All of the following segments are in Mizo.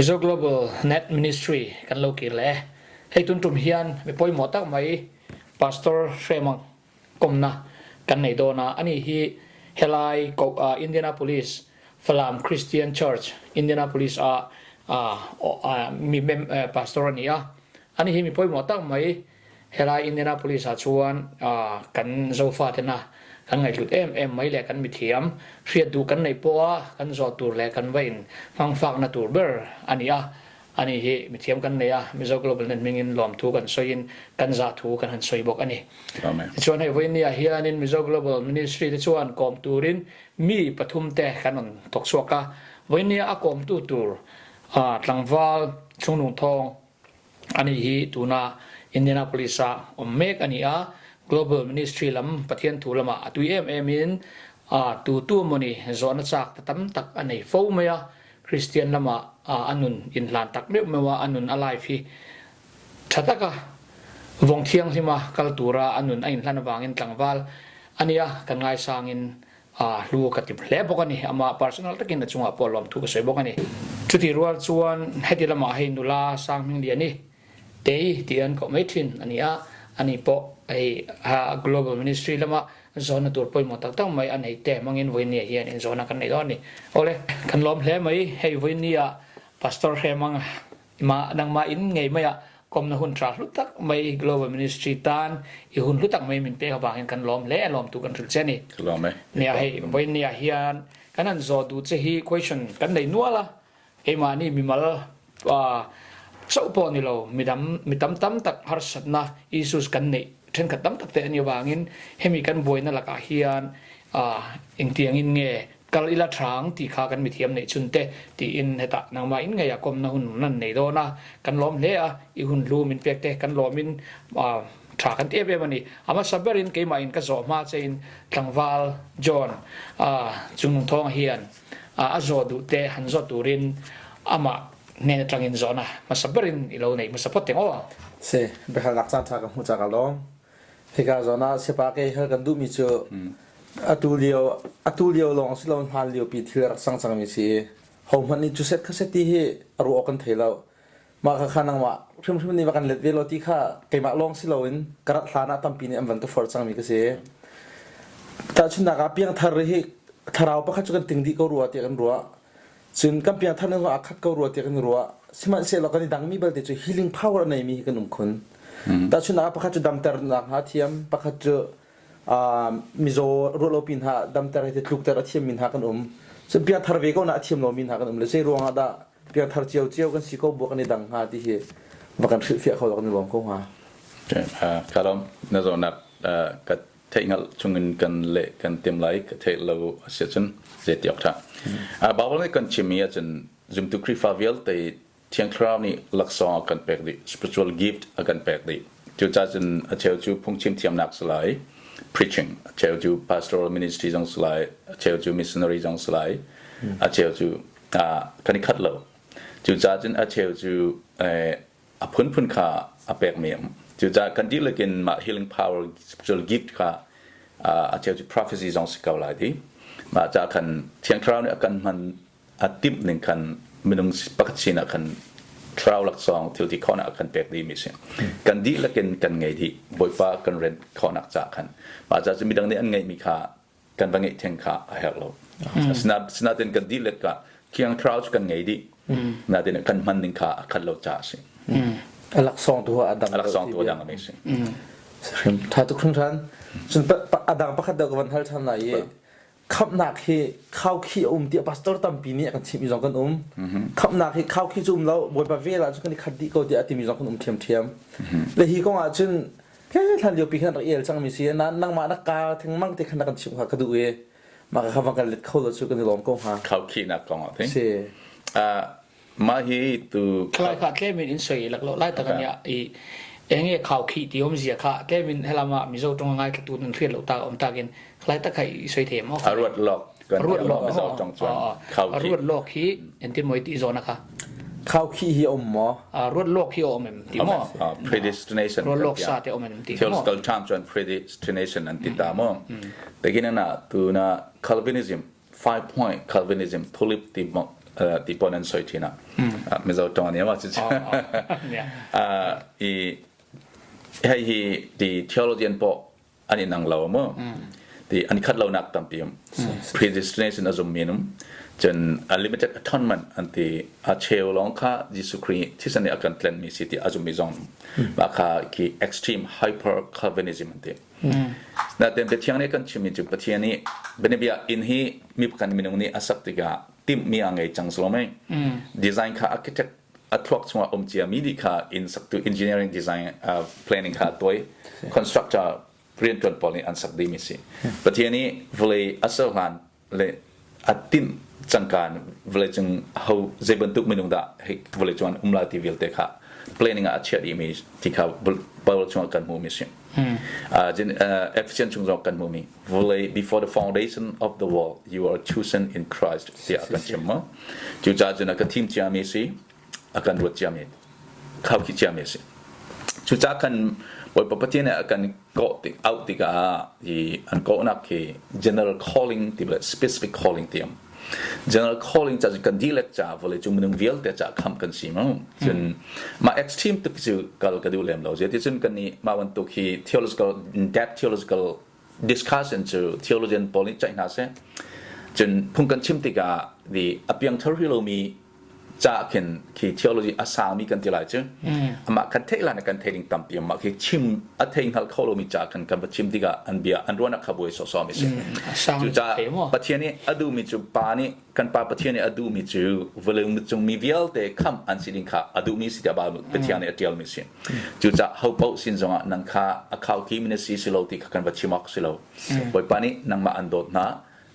Mizo Global Net Ministry kan lo kir leh e. Hei tun tum hian mi pawimawh tak mai Pastor Hrema kawmna kan nei dawn a, ani hi helai Indianapolis Falam Christian Church, Indianapolis a mi pastor a ni a. Ani hi mi pawimawh tak mai Helai Indianapolis ah chuan kan Zofatena kan ngaihhlut em em mai leh kan mithiam hriat duh kan neih pawha kan zawh tur leh kan va in hmangfakna tur ber a ni a. Ani hi mithiam kan nei a, Mizo Global Net hmingin lawmthu kan sawiin kan zah thu kan han sawi bawk a ni. Tichuan hei vawiinniah hianin Mizo Global Ministry te chuan kawm turin mi pathum te kan rawn thawk chhuak a. Vawiinnia a kawmtu tur tlangval chungnung thawng Ani hi tuna Indianapolis-a awm mek a ni a, Global Ministry lam Pathian thu lamah a tui em emin tu tu emawni zawhna chak ta tam tak a nei fo mai a, Kristian lamah a nun inhlan tak meuh meuh a, a nun a life hi tha taka vawng thianghlima kal tura a nun a inhlan avangin tlangval a nia kan ngaisangin A hlu ka ti hle bawk a ni. Amah personal takin a chungah pawh lawmthu ka sawi bawk a ni. Chutih rual chuan heti lamah hei nula Sanghmingliani Tei tih an koh mai thin a ni a, ani pawh hei Global Ministry lama zawnna tur pawimawh tak tak mai a nei te hmangin vawinia hian inzawhna kan nei dawn a ni. Awle, kan lawm hle mai. Hei vawinia Pastor Hremang Mah nangmah in ngei maiah kawmna hun tha hlu tak mai Global Ministry tan i hun hlu tak mai min pek avangin kan lawm hle a lawmtu kan hrilh che a ni. Ka lawm e. Nia hei vawinia hian kan han zawh duh che hi question kan nei nual a, keimahni mimal chauh pawh ni lo midam mi tam tam tak harsatna issues kan neih thenkhat tam tak te a nih avangin hemi kan buaina lakah hian engtiangin nge Kal ila hrang tih kha kan mithiam neih chhun te tiin hetah nangmah in ngei a kawmna hun nan nei dawn a, kan lawm hle a, i hun hlu min pek te kan lawmin tha kan ti em em a ni. A hmasa berin keimah in ka zawh hma che in tlangval John Chungnungthawnga hian a zawh duh te han zawh turin amah hnen atangin zawhna hmasa berin i lo nei hmasa phawt teng aw. Si, biahalnak caan tha ka hmuh cak a lawm. Hika zawn ah siapa ke hal kan duhmi cu atu lio atu lio lawng si lo hlan lio pi thil rak cang cangmi si i hohmanh nih cuset khaset ti hi a ruah awk kan thei lo. Mah kha kha nangmah hrimhrim nih va kan let ve law ti kha keimah lawng si loin ka rat hlan ah tampi nih an van ka forh cangmi ka si. Tahchunhnak ah piangthar hi thlarau pakhat cu kan ting dih ko rua tiah kan ruah. Cun kan piangthar ning zong aa khat ko rua tiah kan i ruah. Sihmanhsehlaw kan i dangmi belte cu healing power a neimi hi kan um khun. Tahchunhnak ah pakhat cu damternak hna thiam, pakhat cu mizaw ruahlopi hna damter he tlukter a thiammi hna kan um. Cun piangthar ve ko na a thiam lomi hna kan um le zei ruangah dah piangthar ciocio kan si ko bu kan i dang hnga ti hi va kan hrilhfiah kho lo kan i lawm ko hnga. Ka lawm na zawhnak ka theihhngalh chungin kan leh kan tim lai ka theih lo a si ahcun zeiti awk ṭha. Bible nih kan chimmi ahcun zumtu Khrihfa vialte Thiang Thlarau nih laksawng a kan pek dih, spiritual gift a kan pek dih. Cucaah cun a cheu cu phungchim thiamnak si lai, preaching, a cheu cu pastoral ministry zong si lai, a cheu cu missionary zong si lai, a cheu cu kan i khat lo. Cucaah cun a cheu cu a phunphun kha a pekmi a um. Cucaah kan dihlak in mah healing power spiritual gift kha a cheu cu prophecy zong si ko lai ti. Mah caah khan Thiang Thlarau nih a kan hman a timh ning khan minung pakhat sinah khan thlarau laksawng thil ti khawhnak a kan pek dihmi si. Kan dihlak in kan ngei dih. Bawipa kan rent khawhnak caah khan. Mah caah cu midang nih an ngeihmi kha kan va ngeih theng kha a herh lo. Asinain kan dihlak ka Thiang Thlarau cu kan ngei dih. Nain kan hman ning kha a khat lo caah a si. A laksawng tu a dang. A laksawng tu a dang a si. Tha tuk hringhran. Cun a dang pakhat deuh ka van hal ṭhan lai i khamhnak hi khaukhih a um tiah pastor tampi nih a kan chimh mi zong kan um. Khamhnak hi khaukhih cu um lo Bawipa vel ah cun kan i khat dih ko tiah a timi zong kan um ṭhiamṭhiam. Le hi kong ah cun Hlan lio pi khan rak el cangmi si na nangmah na ka thengmang te khan na kan chimh kha ka duh i mah ka van kan let kho lo cu kan i lawm ko hnga. Khaukhihnak kong ah thing. Si. Mah hi tu Thlai kha tlemin in soi lak lo lai tak ania i enge khau khi ti om zia kha tlemin helama Mizo tong ngai tu nan hriat lo ta om takin thlai tak khai i soi the mo. A ruat lok kan ruat lok Mizo tong chuan khau khi ruat lok hi entin moi ti zona kha Khau khi hi um maw? Ruat lawk hi a um em ti maw? Predestination. Ruat lawk sa te um em ti maw? Theological term chuan predestination an ti ta maw? Tekin na tu na Calvinism 5 point Calvinism tulip ti mo ti pawn an soi thin a. Mizo tawng ani ma chu. I hei hi ti theologian pawh an inang lo maw ti an khat lonak tampi um predestination a zum mi um cun a limited atonement an ti a cheu lawng kha Jesuh Khrih thisen nih a kan tlen mi si ti a zum mi zong mah kha khi extreme hyper Calvinism an ti na ten Pathian nih kan chimmi cu Pathian nih bianabia inn hi mi pakhat minung nih a sak tikah timhmi a ngei cang so mei design kha architect a thluak chungah um ciami dih kha inn saktu engineering design planning kha tuai constructor riantuan pawl nih an sak dihmi si. Pathian nih vawlei a ser hlan le a timh cangkaan vawleicung ho zei bantuk minung dah hei vawlei cung um lai ti vialte kha planning ah a chiah dihmi ti kha Bible chungah kan hmuhmi si. Ephesians chung zong kan hmuhmi vawlei before the foundation of the world you are chosen in Christ tiah kan chim ma cucaah cun a ka thim ciami si a kan ruat ciami khau khi ciami a si cucaah kan Bawipa Pathian nih a kan kawh tik auh tikah hi an kawhnak khi general calling ti le specific calling ti um general calling ca kan dihlak ca vawlei cung minung vialte ca kham kan si mu cun mah extreme tuk cu kal ka duh lem lo zeiti cun kan nih mah bantuk hi theological depth theological discussion cu theologian pawl nih ceih hna seh cun phung kan chim tikah di a piangthar hrih lomi ca khin khi theology a sangmi kan ti lai cu amah kan theih lan kan thei ding tampi amah khi chim a thei hngal kho lomi ca kan kan va chim tikah an bia an ruahnak kha buai sawsawh mi si cucaah Pathian nih a duhmi cu pa nih kan pa Pathian nih a duhmi cu vawlei cung mi vialte khamh an si ding kha a duhmi si tiah Pathian nih a ṭialmi si cucaah ho paoh sin zongah nang kha a khauki mi na si si lo ti kha kan va chim awk si lo Bawipa nih nangmah an dawt hna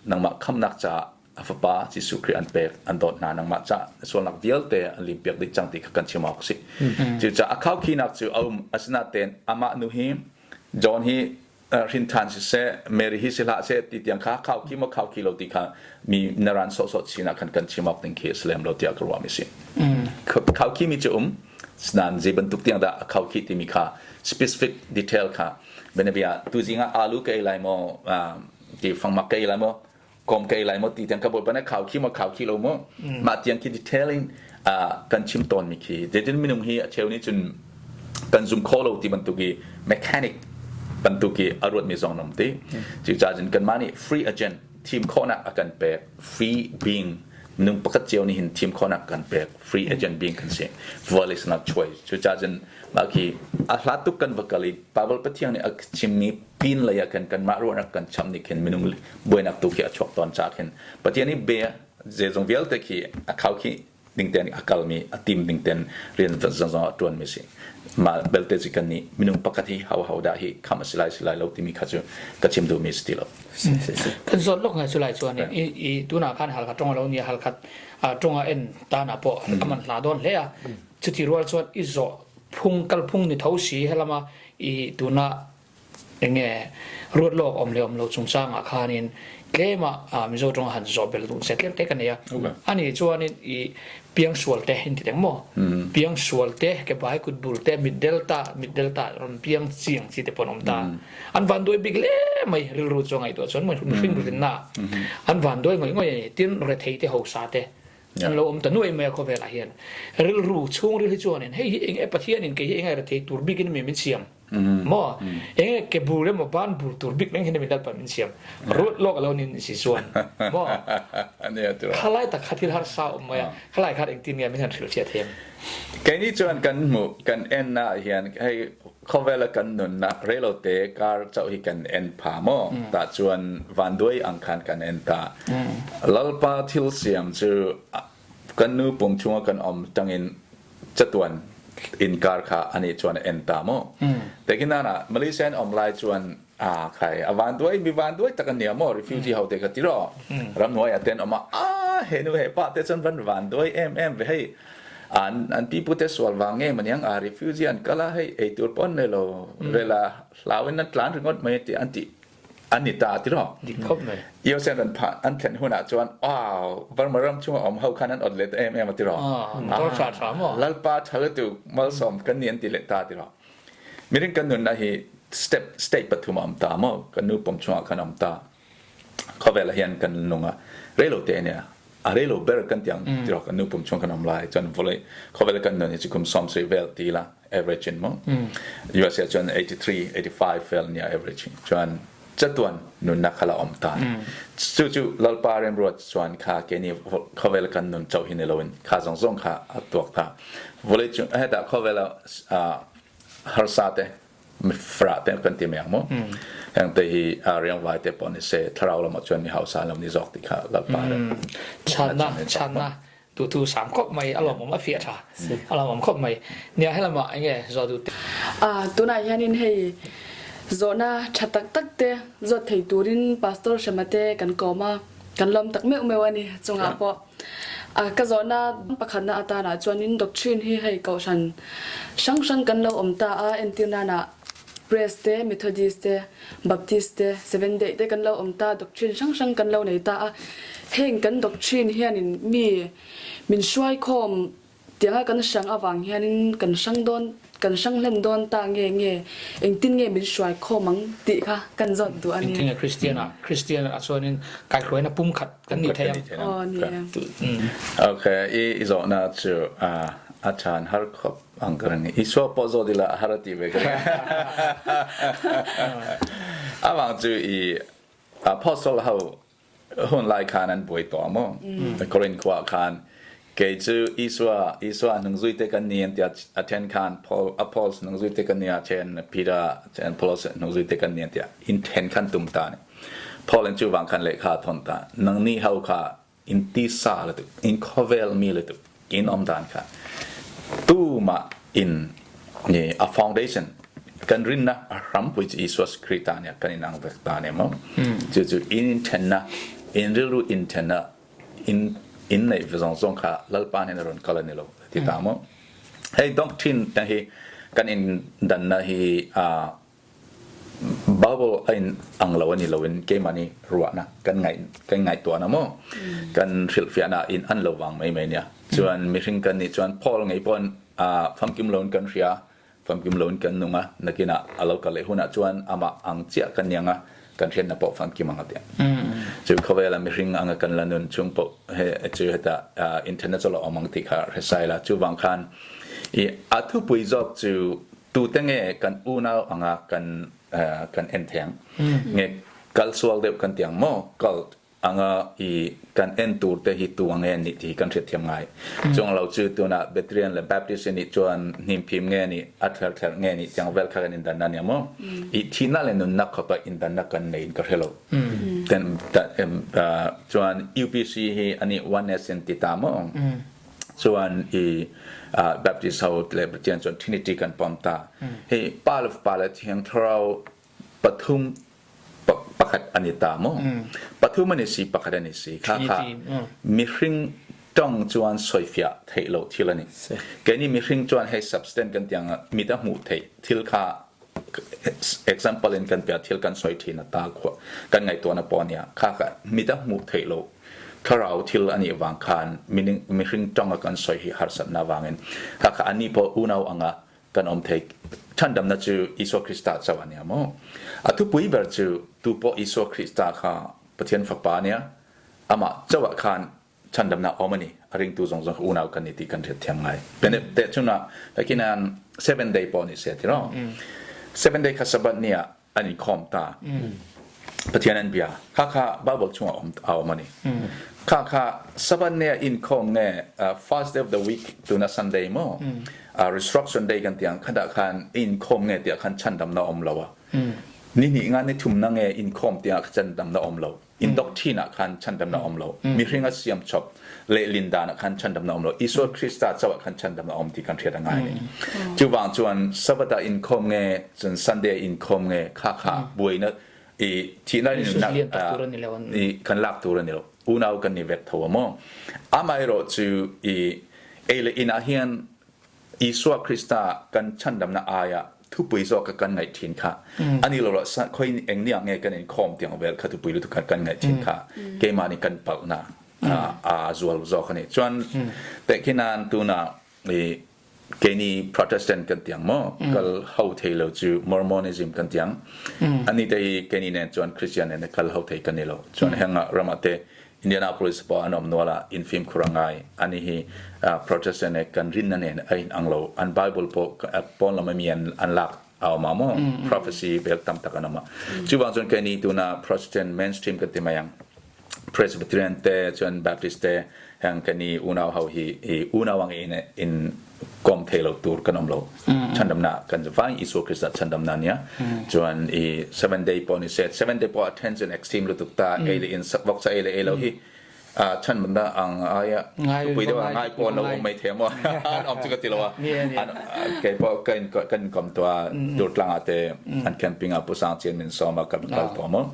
nangmah khamhnak caah a fapa Jesuh Khrih an pek an dawt hna nangmah ca sualnak vialte an limpiak dih cang ti kha kan chim awk si cucaah a khaukhinak cu a um asinain amah nu hi John hi hrin ṭhan siseh Mary hi si hlah seh ti tiang kha khaukhi maw khaukhi lo ti kha mi naran sawhsawh chin ah khan kan chim awk ding khi a si lem lo tiah ka ruahmi si khaukhi mi cu um nain zei bantuk tiang dah a khaukhi timi kha specific detail kha bianabia tuzing ah alu ka ei lai maw ti fangmak ka ei lai maw kom ka ei lai maw ti tiang ka bawipa nih khau khi maw khau khi lo maw mah tiang khi detailing kan chim tawn mi khi zeitin minung hi a cheu nih cun kan zum kho lo ti bantuk i mechanic bantuk i a ruat mi zong nom ti cucaah cun kanmah nih free agent thim khawhnak a kan pek free being minung pakhat cio nih hin thim khawhnak kan pek free agent being kan si volitional choice cucaah cun mah khi a hlat tuk kan va kal i Bible Pathian nih a chimmi pin lei ah khan kanmah ruahnak kan cham nih khin minung buainak tu khi a chuak tawn ca khin Pathian nih bia zeizong vialte khi a khau khi ding ten a kalmi a tim ding ten rian zong a tuan mi si mah belte cu kan nih minung pakhat hi ho ho dah hi kham a si lai si lai lo timi kha cu ka chim duh mi si ti lo kan zawt lok ngai cu lai chuan i i tuna khan halkhat tong lo ni halkhat tonga en ta na po aman hla don hle a chuti rual chuan i zawh phung kal phung ni tho si helama i tuna enge ruat lawk awm le awm lo chungchangah khanin tlema Mizo tawng han zawh bel duh se tlem te ka nei a ani chuanin i piangsual te in ti teng maw piangsual te ke bai kut bul te mit delta mit delta ron piang chiang chi te pon om ta an van duai bik le mai rilru chu ngai to chuan mai hring rin na an van duai ngoi ngoi ani tin re thei te ho sa te an lo om ta nuai mai khawvel ah hian rilru chhung ril hi chuanin hei hi eng e pathian in ke hi engai re thei tur bikin mi min siam Maw enge ke bur emaw ban bur tur bik meng hin min dal pan min siam ruat lok lo nin si chuan maw khalai tak khathil har sa um maya khalai khat engtin nge min han hril chia them Keini chuan kan hmu kan en na hian hei khawvela kan nun na relo te kar chau hi kan en pha mo ta chuan van duai ang khan kan en ta lalpa thil siam chu kan nu pum chunga kan om tangin chatuan inkar kha ani chuan a en ta maw tekin nana Malaysia in om lai chuan a khai a van duai mi van duai tak ania maw refugee ho te kha tiro ram hnuai aten oma a he nu he pa te chan van van duai em em ve hei an an pi pu te sual wang nge maniang a refugee an kala hei ei tur pon ne lo rela hlawin an tlan ringot mai ti an ti an ni ta ti ro dik khop mai yosen an pha an thlen hun ah chuan wow Burma ram chunga om ho khan an ot let em em ti ro tor tha tha mo lalpa thal tu malsom kan ni an ti le ta ti ro miring kan nun na hi step state pathum am ta mo kan nu pom chunga khan am ta khovel hian kan nunga relo te nia. A rei lo ber kan tiang tirok kan nu pum chung kan om lai chuan vawlei khawvel kan nun hi chu kum 70 vel ti la average in mo USA chuan 83 85 vel nia average chuan chatuan nunnak khala om ta chu chu lalpa remruat chuan kha ke ni khawvel kan nun chau hi ni loin kha zong zong kha a tuak ta vawlei chung heta khawvel harsa te mifra te kan ti meng mo heng te hi riangvai te pawh ni se thlarau lamah chuan mi hausa lo ni zawk ti kha lalpa channa channa tu tu sam khop mai a lawmawm a fiah tha a lawmawm khop mai nia helama enge zo du te a tunah hianin hei zawhna tha tak tak te zawt thei turin pastor Hremate kan kawm a kan lawm tak meuh meuh ani chungah pawh A ka zawhna pakhatna atanah chuanin doctrine hi hei kohhran hrang hrang kan lo awm ta a, entir nanah Press te, Methodist te, Baptist te, Seventh Day te kan lo awm ta, doctrine hrang hrang kan lo nei ta a. Heng kan doctrine hianin mi min hruaikhawm Tianga kan hrang avang hianin kan hrang dawn, kan hrang hlen dawn ta nge nge, engtin nge min hruai khawm ang tih kha kan zawt duh a ni. Engtin nge Kristian ah, Kristian ah chuanin kaihhruaina pumkhat kan ni thei ang. Aw ni e. Okay, i i zawhna chu a chan har khawp ang ka ring. Isua pawh zawt ila a har a ti ve ka ring. Amang chu i apostle ho hun lai khan an buai tawh maw Korin khua khan kei chu Isua Isua hnungzui te kan ni an tia a then khan Paul Apollos hnungzui te kan ni a then Peter then Apollos hnungzui te kan ni an tia in then khan tum ta ni Paul in chu wang khan lehkha thon ta nang ni ho kha in ti sa la tu in khovel mi la tu in om dan kha tu ma in ni a foundation kan rinna a hrampui chu Isua Krista nia kan inang vek ta ne mo chu chu in in thenna in rilru in thenna in in nei zawng zawng kha lalpa hnen a rawn kal ani lo ti ta mo hei doctrine te hi kan in danna hi a Bible a in ang lo ani loin keimahni ruahna kan ngaih kan ngaihtuahna maw kan hrilhfiahna in an lo vang mai mai nia. Chuan mihring kan nih chuan Paul ngei pawn famkim loin kan hria, famkim loin kan nung a, nakinah a lo kal leh hunah chuan amah ang chiah kan ni ang a, kan hriatna pawh famkim ang a ti. Chu khawvela mihring anga kan la nun chung pawh he chu heta inthenna chu lo awm ang tih kha hre sai la. Chuvang khan i a thupui zawk chu Tute nge kan unau anga kan kan en thei ang? Nge kal sual deuh kan ti ang maw? Cult anga i kan en tur te hi tu ang nge an nih tih hi kan hriatthiam ngai. Chuang lo chu tunah Betrian le Baptist i nih chuan hnimphim nge nih, a thler thler nge nih tiang vel kha kan indanna ania maw? I thihnak le nunnak khawp ah indannak kan nei in ka hre lo. Chuan UPC hi anih oneness in ti ta maw? Chuan i Baptist ho le Pathian chuan Trinity kan pom ta. Hi Pa le Fapa le Thiang Thlarau pathum pakhat ani ta mo. Pathum ani si pakhat ani si. Kha kha mihring tong chuan soifia theih lo thil ani. Keni mihring chuan hei substance kan tiang mi ta hmuh theih thil kha example in kan pia thil kan soi thin ta khua kan ngaihtuahna pawh ania kha kha mi ta hmuh theih lo thlarau thil anih vang khan mihring tawng a kan soi hi harsatna vangin kha kha ani pawh unau anga kan awm thei chhandamna chu Isua Krista chauh ania maw a thupui ber chu tu pawh Isua Krista kha Pathian fapa ania amah chauh ah khan chhandamnak awm ani a ringtu zong zong unau kan ni ti kan hriat thiam ngai te chuna takinan seven day pawh ni se tiro seven day kha sabbath ni ah an in khawm ta pathian an bia kha kha bible chungah om a om ani kha kha sabbath ne in khawm nge first day of the week tuna sunday mo resurrection day kan tiang khada khan in khawm nge tia khan chandam na om lo a ni ni nga ni thum na nge in khawm tia chandam na om lo in doctrine ah khan chandamnak um lo mihring a siam chop lehlin dan ah khan chandamnak um lo Isua Krista chau ah khan chandamnak um ti kan hriat a ngai ni cu wang chuan Sabbath ah in khom nge cun Sunday in khom nge kha kha buai na i thina in nak i kan lak tur ani lo unau kan ni vek tho mo amai ro chu i ei le in ah hian Isua Krista kan chhandamnak aiah thupui zawk ka kan ngaih thin kha ani lo lo khoi eng ni ah nge kan in khawm tiang vel kha thupui lutuk kha kan ngaih thin kha keimah nih kan palhna a zual zawk ani chuan tehkhinan tuna i keini Protestant kan tiang maw kal ho thei lo chu Mormonism kan tiang ani te hi keini nen chuan Christian nen kal ho thei kan ni lo chuan henga rama te. Indianapolis pawh an awm nual a, in fimkhur a ngai a ni hi. Protestant e kan rinna nen a in ang lo. An Bible pawh pawn lam ami an an lak a awm a maw? Prophecy vel tam tak an awm a. Chuvang chuan keini tuna Protestant mainstream kan ti mai ang. Presbyterian te chuan Baptist te heng keini unau ho hi i unau ang in in kawm thei lo tur kan awm lo. Chhandamna kan vai Isua Krista chhandamna nia. Chuan i seven day pawh ni se seven day pawh a then chuan extreme lutuk ta ei leh in vawk sa ei leh ei lo hi chhandamna ang aia thupui deuh a ngai pawh an lo awm mai thei a maw an awm chu ka ti lo a kei pawh ka in kan inkawm tawh a Durtlang ah te an camping ah Pu Sang Chian min sawm a kan kal tawh maw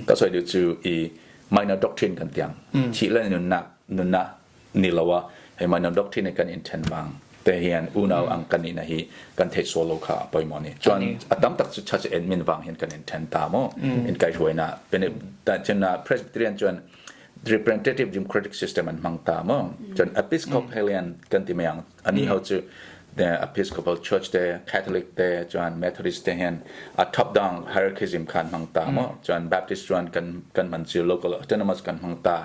ka sawi duh chu i minor doctrine kan tiang thih le nunnak nunnak ni lo a hei minor doctrine kan in then vang te hian unau ang kan ina hi kan theih sual lo kha a pawimawh ni chuan a tam tak chu church admin vang hian kan in then ta maw in kai hruaina chen Presbyterian chuan representative democratic system an hmang ta maw chuan Episcopalian kan ti mai ang ani ho chu the Episcopal Church te Catholic te chuan Methodist te hian a top down hierarchism khan hmang ta maw chuan Baptist chuan kan kan hman chu local autonomous kan hmang ta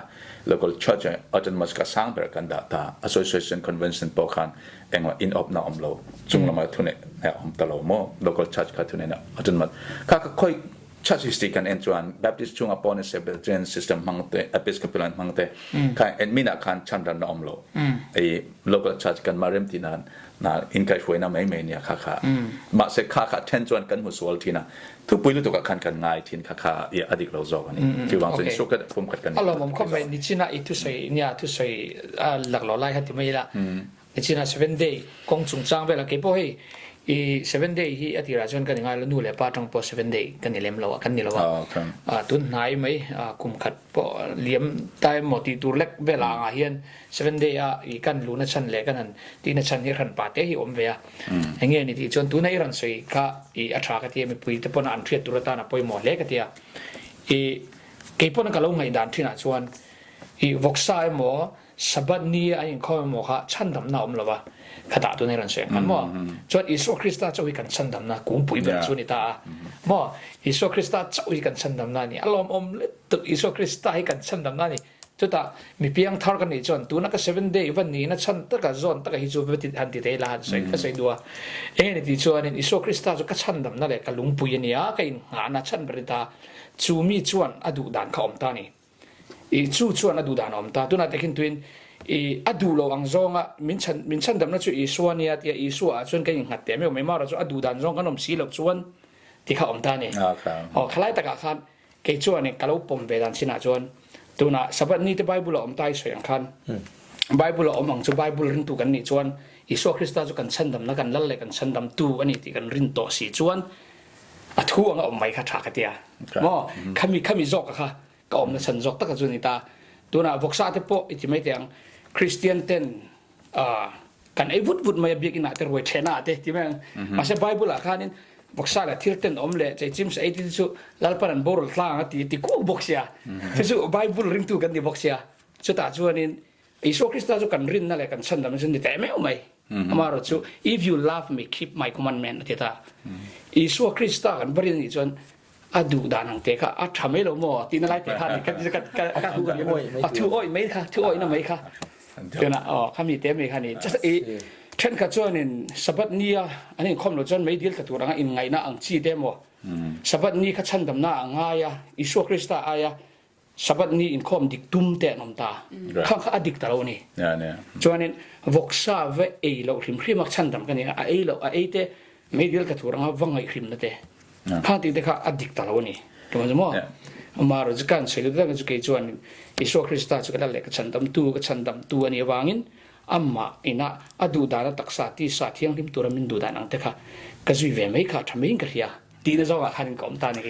local church autonomous ka sang ber kan dah ta association convention pawh khan engmah in awp na awm lo chung lama thune awm ta lo maw local church kha thune na autonomous kha ka khoi church history kan en chuan Baptist chunga pawh ni se Presbyterian system hmang te Episcopalian hmang te kha admin ah khan chan ran na awm lo ei local church kan ma rem ti nan na in kai hruai na mai mai nia kha kha ma se kha kha then chuan kan hmu sual thina thupui lutuk ah khan kan ngai thin kha kha i adik lo zawk ani chu wang chuan su ka phum khat kan alom om khom mai nichina i thu sei nia thu sei lak lo lai ha ti mai la Nichina seven day kawng chungchang velah kei pawh hei i seven day hi a tirah chuan kan i ngai lo nu leh pa atang pawh seven day kan ni lem lo a kan ni lo a tun hnai mai kum khat pawh liam ta emaw tih tur lek velah angah hian seven day a i kan luhna chhan leh kan han tihna chhan hi hran pa te hi awm ve a enge ni tih chuan tuna i rawn sawi kha i a tha ka ti a mipui te pawn an hriat tur atan a pawimawh hle ka ti a i kei pawn ka lo ngaihdan thinah chuan i vawksa emaw Sabbath ni an inkhawm emaw kha chhandamna a awm lo va, khatah tun hi rawn sawi ang khan maw? Chuan Isua Krista chauh hi kan chhandamna kungpui ber chu a ni ta a, maw? Isua Krista chauh hi kan chhandamna a ni. A lawmawm lutuk Isua Krista hi kan chhandamna a ni. Chutah mi piang thar ka nih chuan tuna ka seven day va nihna chhan taka zawn taka hi chu va ti han ti thei la han sawi ka sawi duh a. Enge ni tih chuanin Isua Krista chu ka chhandamna leh ka lungpui a ni a, ka innghahna chhan ber a ni ta. Chu mi chuan a duh dan kha a awm ta a ni. I chu chuan a duh dan a awm ta. Tunah te khin tuin i a duh lo ang zawnga min chhan min chhandamna chu Isua nia tia Isua ah chuan kan innghat teh meuh mai marawh chu a duh dan zawng kan awm si loh chuan ti kha awm ta a ni. Aw khalai takah khan kei chuan ka lo pawm ve dan chinah chuan tunah Sabbath ni te Bible a awm ta i sawi ang khan Bible a awm ang chu Bible ringtu kan nih chuan Isua Krista chu kan chhandamna kan lal leh kan chhandamtu a ni tih kan rin tawh si chuan a thu anga awm mai kha tha ka tia maw khami khami zawk kha ka awm na chan zawk taka chu ni ta tunah vawksa te pawh i ti mai te ang Christian ten kan ei vut vut mai a biakin ah te ruai thena ah te ti mai ang mahse Bible ah khanin vawksa leh thil ten awm leh chei chim sa ei ti chu Lalpan an boral tlang a ti ti kuk bawk sia chu chu Bible ringtu kan ni bawk sia chutah chuanin Isua Krista chu kan rinna leh kan chhandamna chu ni teh meuh mai. Amaherawh chu if you love me keep my commandment a ti ta. Isua Krista kan va rin nih chuan a duh dan ang te kha a tha mai lo maw tihna lai te kha ni ka ka ka a thu awih mai kha thu awihna mai kha tuna aw khami te mai kha ni just i thenkhat chuanin Sabbath ni a an inkhawm lo chuan meidil tla tur anga inngaihna ang chi te maw Sabbath ni kha chhandamna a ngai a Isua Krista aia Sabbath ni inkhawm dik tum te an awm ta. Kha kha a dik ta lo a ni. Chuanin vawksa va ei loh hrim hrim a chhandam ka ni a, a ei loh a ei te meidil ka tur anga va ngaih hrimna te kha tih te kha a dik ta lo a ni. Tumah chu maw? Amaherawh chu kan sawi lut chu kei chuan Isua Krista chu ka lal leh ka chhandamtu ka chhandamtu a nih avangin amah ina a duhdan a taksa tisa thianghlim tura min duhdan ang te kha ka zui ve mai kha a tha maiin ka hria. Tihna zawngah khan ka awm ta ni.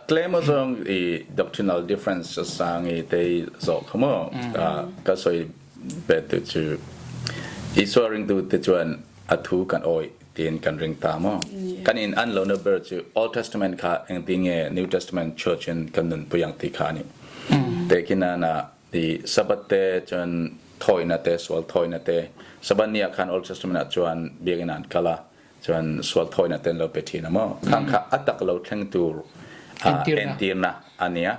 Tlem azawng i doctrinal difference sang i te zawh kha maw ka sawi ve tu chu Isua ringtu te chuan a thu kan awih tiin kan ring ta maw kan in an lohna ber chu Old Testament kha engtin nge New Testament church in kan nunpui ang tih kha a ni. Tehkhinan ah i Sabbath te chuan thawihna te sual thawihna te Sabbath ni ah khan Old Testament ah chuan biakinn ah an kal a Chuan sual thawina te an lo pe thin a maw? Khang kha a tak lo thleng tur entirna a nia.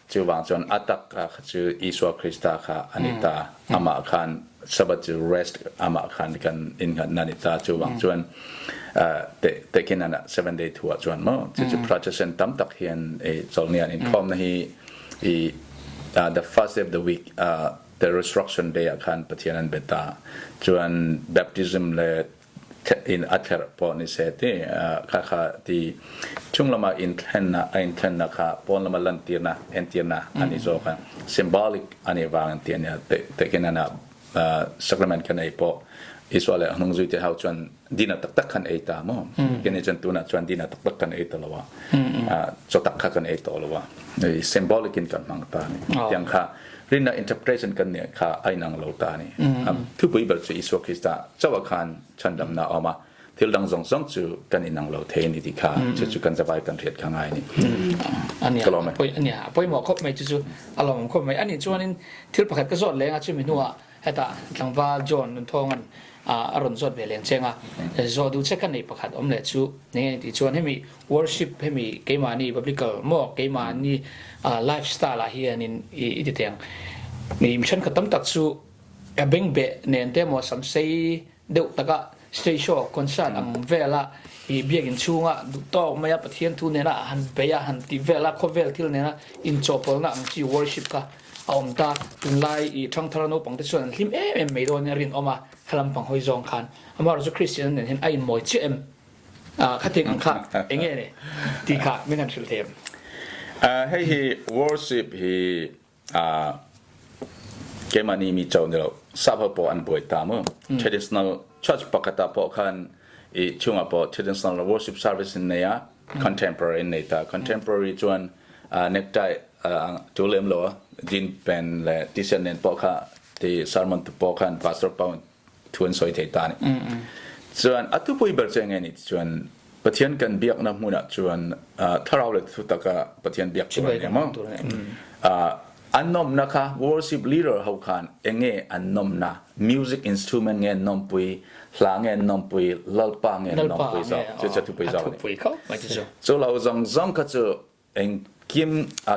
Chuvang chuan a tak kha chu Isua Krista kha a ni ta. Amah khan Sabbath chu rest amah khan kan innghatna a ni ta. Chuvang chuan tehkhin an seven day thu ah chuan maw chu chu Protestant tam tak hian chawlhni an inkhawmna hi i the first day of the week the resurrection day ah khan Pathian an be ta. Chuan baptism le in a tlerh pawh ni se ti kha kha ti chung lama inthlenna a inthlenna kha pawn lama lantirna entirna ani zawk a symbolic ani vang an ti ania tekin ana sacrament kan ei pawh Isua leh hnung zui te ho chuan dina tak tak khan ei ta maw kini chuan tunah chuan dina tak tak kan ei ta lo a chaw tak kha kan ei tawh lo a symbolic in kan hmang ta ni tiang kha rinna interpretation kan nih kha a inang lo ta ni. Thupui ber chu Isua Krista chauh ah khan chhandamna a awm a, thil dang zawng zawng chu kan inang lo thei ni ti kha chu chu kan zavai kan hriat kha ngai ni. Ania ania pawimawh khawp mai chu chu a lawmawm khawp mai. Ani chuanin thil pakhat ka zawt leng a chumi hnuah hetah tlangval John Nunthawng-an a rawn zawt ve leng cheng a, zawh duh che ka nei pakhat awm leh chu enge tih chuan hemi worship hemi keimahni biblical maw keimahni lifestyle ah hianin i ti teng mi thenkhat tam tak chu a bengbeh nen te maw samsei deuh taka stage show concert ang vela i biakin chhunga duh tawk maia Pathian thu nena han bei a han ti vela khawvel thil nena inchawhpawlhna ang chi worship kha a awm ta tunlai i thangthar naupang te chuan an hlim em em mai dawn in a rinawm a helam pang hawi zawng khan amaherawhchu Kristian nen hian a inmawi chiah em khatiang ang kha eng nge ni tih kha min han hrilh thei em? Hei hi worship hi keimahni mi cho ni lo sap ho pawh an buai ta mu traditional church pakhat ah pawh khan i chungah pawh traditional worship service in nei a contemporary in nei ta contemporary chuan necktie tu lem lo jean pant le t-shirt nen pawh kha ti sermon tu pawh khan pastor pawh thu an sawi thei ta ni. Chuan a thupui ber chu enge ni chuan Pathian kan biakna hmunah chuan thlarau le thutak a Pathian biak tur ani maw? An nawmna kha worship leader ho khan enge an nawmna music instrument nge an nawmpui hla nge an nawmpui lalpa nge an nawmpui zawk chu chu thupui zawk ani. Chu lo zawng zawng kha chu Engkim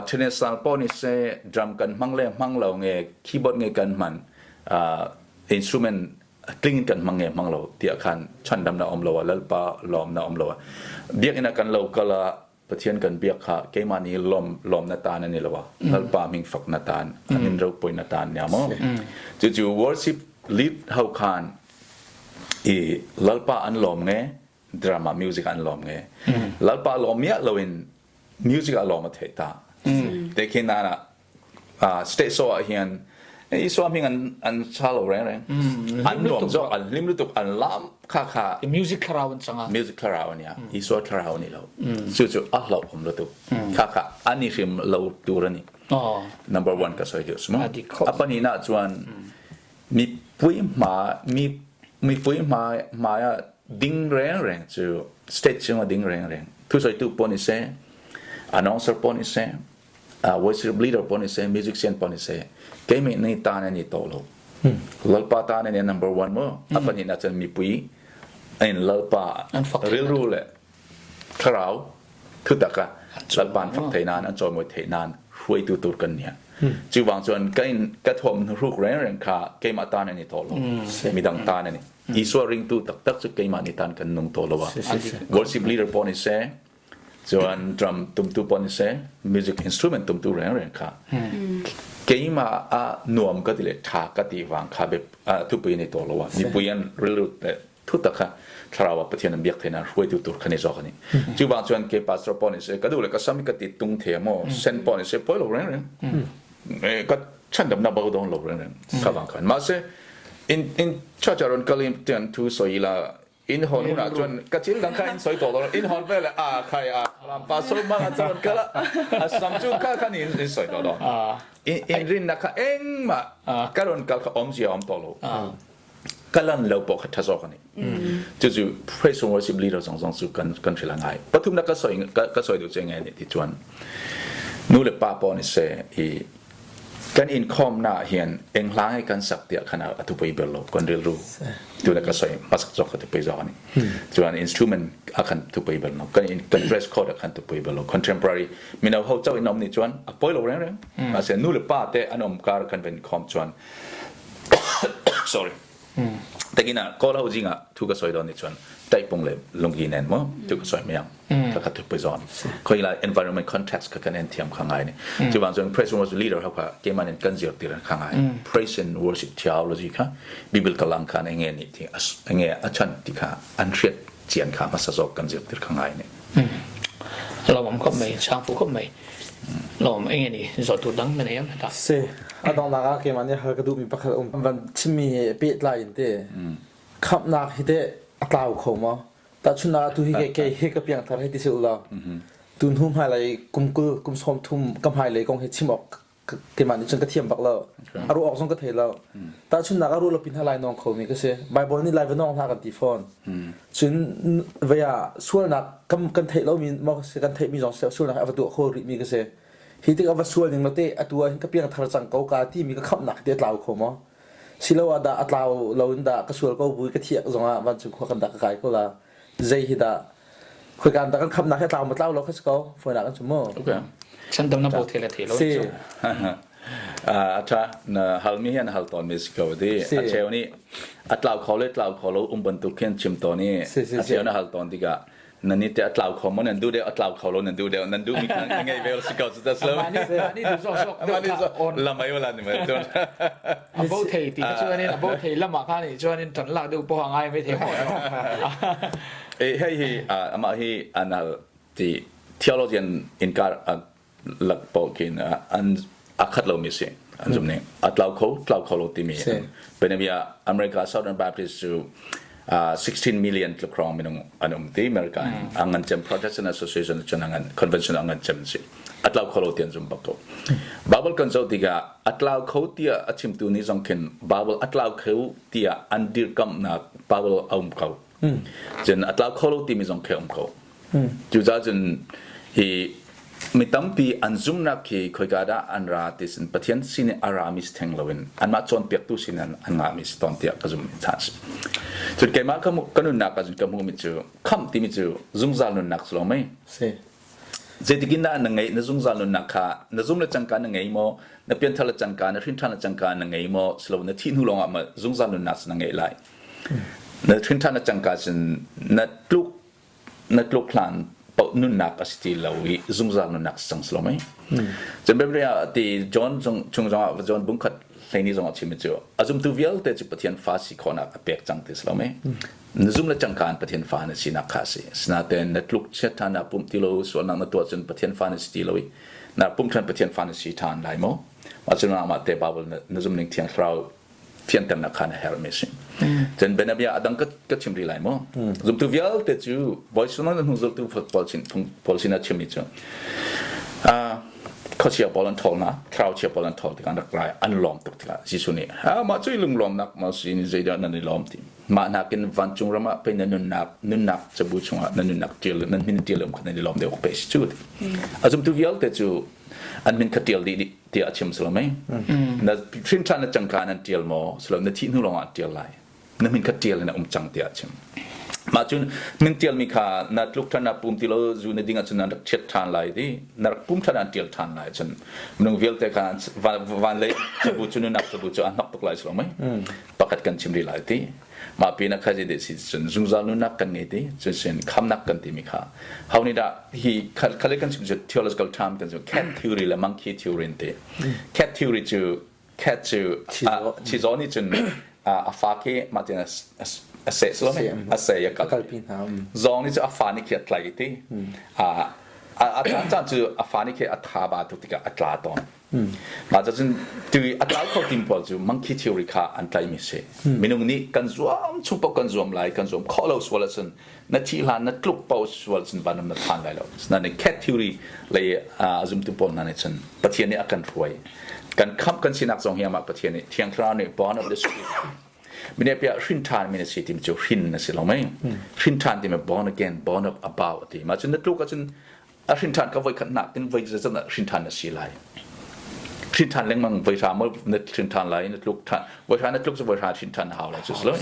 traditional pawh ni se drum kan hmang le hmang lo nge keyboard nge kan hman instrument tling in kan hmang nge hmang lo tiah khan chhandamna um lo a lalpa lawmna um lo a biakinn ah kan lo kal a Pathian kan biak kha keimah nih lawm lawmna tan ani lo a lalpa hming fakna tan an in ropuina tan nia maw cu cu worship lead ho khan i lalpa an lawm nge drama music an lawm nge lalpa lawm miah loin music a lawm a theih ta te khi na na state so ah hian Isua hming an an cha lo reng reng an nuam zawk an hlim lutuk an lam kha kha music thlarau an changa music thlarau ania Isua thlarau ni lo chu chu a hlau om lutuk kha kha ani hrim lo tur ani number 1 ka soi deuh sumo apani na chuan Mipui hma mi mipui hma hmai ah ding rengreng cu state chung ah ding rengreng thusawitu pawh ni seh announcer pawh ni seh worship leader pawh ni seh musician pawh ni seh keimah nih tan an i tawh lo lalpa tan an i number one mu a pahnihnak cun mipui in lalpa rilru le thlarau thutak ah lalpa an fak thei nain an cawimawi thei nain hruaitu tur kan nia chuvang chuan ka in ka thuam hruk reng reng kha keimah tan ani tawh lo midang tan ani Isua ringtu taktak chu keimah ni tan kan nung tawh lo a worship leader pawh ni se chuan drum tumtu pawh ni se music instrument tumtu reng reng kha keimah a nuam ka ti le tha ka ti wang kha be thupui ni tawh lo a mipui an rilru thu tak kha thlarau ah Pathian an biak theih nan hruaitu tur kha ni zawk ani. Chuvang chuan ke pastor pawh ni se ka duh le ka sam ka ti tung thei maw sen pawh ni se pawi lo reng reng ka chhandamna bo dawn lo reng reng kha vang khan mahse in in church ah rawn kal in tian thu sawi la in hawn hunah chuan ka thil dang kha in sawi tawh lo in hawn vel a khai a pastor mang a chuan kal a a sam chu kha khan in in sawi tawh dawn in in rinna kha engmah ka rawn kal kha awmzia awm tawh lo ka lan lo pawh kha ṭha zawk a ni. Cucu praise and worship leader zong zong cu kan kan hril a ngai. Pathumnak ka sawi ka sawi duh cu nge ni ti chuan nu le pa pawh ni se i Kan inkhawmna ah hin eng hla nge kan sak tiah khan a thupui ber lo kan rilru tuna ka soi hmasak zawk ka thupui zawk ani. Chuan instrument a khan thupui ber lo kan kan dress code a khan thupui ber lo contemporary mino ho chauh in om ni chuan a poi lo reng reng. Mahse nu le pa te an om kar kan ven khawm chuan sorry Takin ah Kawl ho zingah thu ka sawi dawn nih cun taihpung le lungki nen maw thu ka sawi mai ang. Kha kha thupui zawn. Khoi lai environment context kha kan en thiam kha ngai ni. Cuban cun praise and worship leader ho kha keimah in kan zir tir kha ngai. Praise and worship theology kha Bible kalang khan enge ni ti enge a chan ti kha an hriat chian kha hmasa zawk kan zir tir kha ngai ni. Lawm khop mai, chang fu khop mai. Lawm enge ni zawh tur dang na nei am ta. Si, a donghnak ah keimah nih hal ka duhmi pakhat um. Van chimmi he pehtlai in te khamhnak hi teh a tlau kho maw? Tahchunhnak ah tu hi kei kei hi ka piangthar hei ti si ulaw tu hnu hmailei kum 20 kum 30 ka hmailei kong hi chim awk keimah nih cun ka thiam bak lo. A ruah awk zong ka thei lo. Tahchunhnak ah ruah lo pin ha lai nawng khomi ka si. Bible nih lai va nawng hlah kan ti fawn. Cun vei ah sualnak kan kan theih lomi maw si kan theihmi zong sualnak a va tuah kho rihmi ka si. Hi tik a va sual ning lo te atu ah hin ka piangthar cang ko ka timi ka khamhnak te a tlau kho maw? Silo ah dah a tlau lo in dah ka sual ko bu ka thiak zong ah vancung khua kan dah ka kai ko la. Zei hi dah khoika dah kan khamhnak hi a tlau ma tlau lo kha si ko fawinak an cu mu. Okay. Chandam na bo the le the lo. Si. A tha na halmi hi an hal tawn mi si ko di. A cheu nih a tlau kho le tlau kho lo um bantuk khin chim tawn i a cheu na hal tawn tikah nan ni te a tlau kho mo nan duh deuh a tlau kho lo nan duh deuh nan duh mi kha ngei ve si ko cu ta slow ni du zo sok lamai wala ni mai chon a bo thei ti chuan in a bo thei lama kha ni chuan in tan lak deuh po ngai mai thei ho e hei hi ama hi anal ti theologian inkar lak paoh khin an a khat lomi si an zum ning a tlau kho tlau kho lo timi Benavia America Southern Baptist cu 16 million tluk hrawng minung an um ti America a ngan cem Protestant Association cun a ngan convention a ngan cem si a tlau kho lo ti an zum bak ko Bible kan zoh tikah a tlau kho tiah a chimtu nih zong khin Bible a tlau kho tiah an dirkamhnak Bible a um ko cun a tlau kho lo timi zong khi a um ko Cucaah cun hi mi tampi an zumhnak hi khoika dah an ra ti sin Pathian sin in a rami si theng loin anmah cawnpiaktu sin in an ngahmi si tawn tiah ka zumh mi si. Cun keimah ka nunnak ah cun ka hmuhmi cu khamh timi cu zungzal nunnak si lo mei? Si. Zeitik in dah na ngeih na zungzal nunnak kha na zum le cangka na ngei maw na pianthar le cangka na hrinṭhan le cangka na ngei maw silo na thih hnu lawngah ma zungzal nunnak na ngeih lai na hrinṭhan le cangka cun na tluk na tluk hlan paoh nunnak a si ti lo i zungzal nunnak si cang si lo mei cun Bible ah ti John chung zong ah John bungkhat hleini zong ah chim cu a zumtu vialte cu Pathian fa si khawhnak a pek cang ti si lo mei na zum le cangka in Pathian fa na sinak kha si sinatein na tluk chiat ṭhan na pumh ti lo sualnak na tuah cun Pathian fa na si ti lo i na pumh ṭhan Pathian fa na si ṭhan lai maw mah cu mah te Bible na zum ning thiang thlarau fianternak kha na herhmi a si. Cun bianabia a dang ka chim rih lai maw? Zumtu vialte cu Bawi Sunan hnu zultu Paul sin a chimmi cu khuachia pawl an ṭhawl hna, thlarau chia pawl an ṭhawl tikah an rak rai, an lawm tuk tikah Jesuh nih mah cu i lunglawmnak ma si ni zeidah nan i lawm ti. Mah nakin vancung ram ah pei na nunnak nunnak cabu chungah na nunnak ṭial nan min ṭial um kha nan i lawm deuh pe si cu ti. A zumtu vialte cu an min kha ṭial dih dih tiah a chim silo mei na hrin ṭhan na cangka nan ṭial maw silo na thih hnu lawngah ṭial lai na min kha ṭial in a um cang tiah a chim mah cun min ṭialmi kha na tluk ṭhan na pum ti lo zu na ding ahcun nan rak ṭhiat ṭhan lai ti na rak pum ṭhan an ṭial ṭhan lai cun minung vialte kha van lei cabu cu nunak cabu cu a hnok tuk lai silo mei pakhat kan chim rih lai ti mah pin ah kha zei si cun zungzal nunnak kan ngei ti cun sin khamnak kan timi kha how ni dah hi khale kan chim cu theological term kan chim cat theory le monkey theory ti cat theory cu cat cu chizaw nih cun a fa khi mah tin a seh slo a seh ya kal zawng nih cu a fa nih khi a tlai ti a a caan caan cu a fa nih khi a tha ba tuk tikah a tla tawn Mah cun tu a tlau kho tim pawl cu monkey theory kha an tlaimi si. Minung nih kan zuam chung paoh kan zuam lai, kan zuam khawh lo sual ahcun na thih hlan na tluk paoh sual cun vanram na phan lai lo. Nain cat theory lei a zumtu pawl hna nih cun Pathian nih a kan hruai. Kan khamh kan sinak zong hi amah Pathian nih Thiang Thlarau nih born of the Spirit Mine piah hrin ṭhan mi na si timi cu hrin na si lo mei. Hrin ṭhan timi born again, born of above a ti. Mah cun na tluk ahcun a hrin ṭhan ka voi khat nak in voi zeizat hrin ṭhan na si lai. Hrin ṭhan lengmang voi hra maw na hrin ṭhan lai na tluk ṭhan voi hra na tluk cu voi hra hrin ṭhan hau lai cu si lo.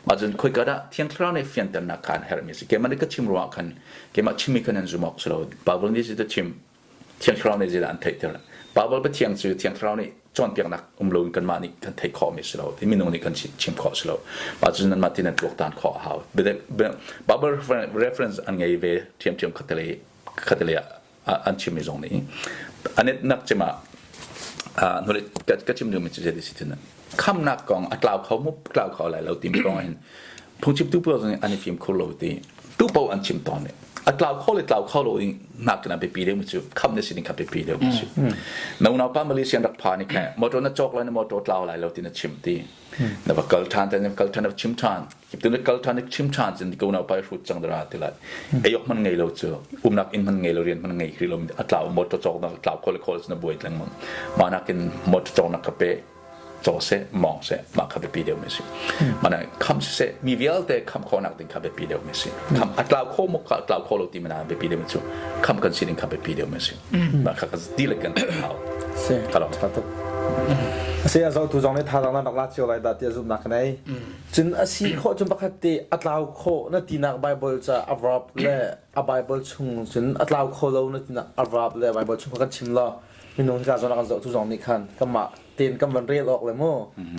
Mah cun khoika dah Thiang Thlarau nih fianternak kha an herhmi a si. Keimah nih ka chim ruangah khan keimah chimmi khan an zum awk si lo. Bible nih zeidah chim Thiang Thlarau nih zeidah an theihter. Bible Pathian cu Thiang Thlarau nih cawnpiaknak um loin kanmah nih kan theih khawhmi si lo. Minung nih kan chim khawh si lo. Mah cun nanmah tin an tuaktan khawh a hau. Bible reference an ngei ve ṭhiamṭhiam khattelei ah an chimmi zong nih an nak cem ah hnulei ka chim duhmi cu zei si tin khamnak kong a tlau kho mu tlau kho lai lo timi kong hin phungchimtu pawl zong an i fim khur lo ti tu paoh an chim tawn a tlau kho le tlau kho lo ding nak na biapi deuh cu kham na sining kha biapi deuh cu na unau pa Malaysia rak pha ni khe motor na cawk lai na motor tlau lai lo ti na chim ti na va kal than na kal than na chim than tu na kal than na chim than cun ko unau pa hrut cang dara ti lai ayok man ngei lo cu umnak inn man ngei lo rian man ngei khri lo a tlau motor cawk nak tlau kho le kho na buai lengmang ma nakin motor cawk nak ka pe caw seh mawng seh mah kha biapi deuh mi si mana kham siseh mi vialte kham khawhnak ding kha biapi deuh mi si kham a tlau kho muk kha tlau kho lo ti mana biapi deuh mi cu kham kan si ding kha biapi deuh mi si mah kha ka ti le kan hau si tha tuk asi a zohtu zong nih thazaang nan rak la cio lai dah ti a zumhnak ka nei cun a si khawh cun pakhat te a tlau khawh na tinak Bible ca a verb le a Bible chung cun a tlau kho lo na tinak a verb le Bible chung kha kan chim law minung hika zawn ah kan zoh tu zong nih khan kanmah tein kan van rel awk le mu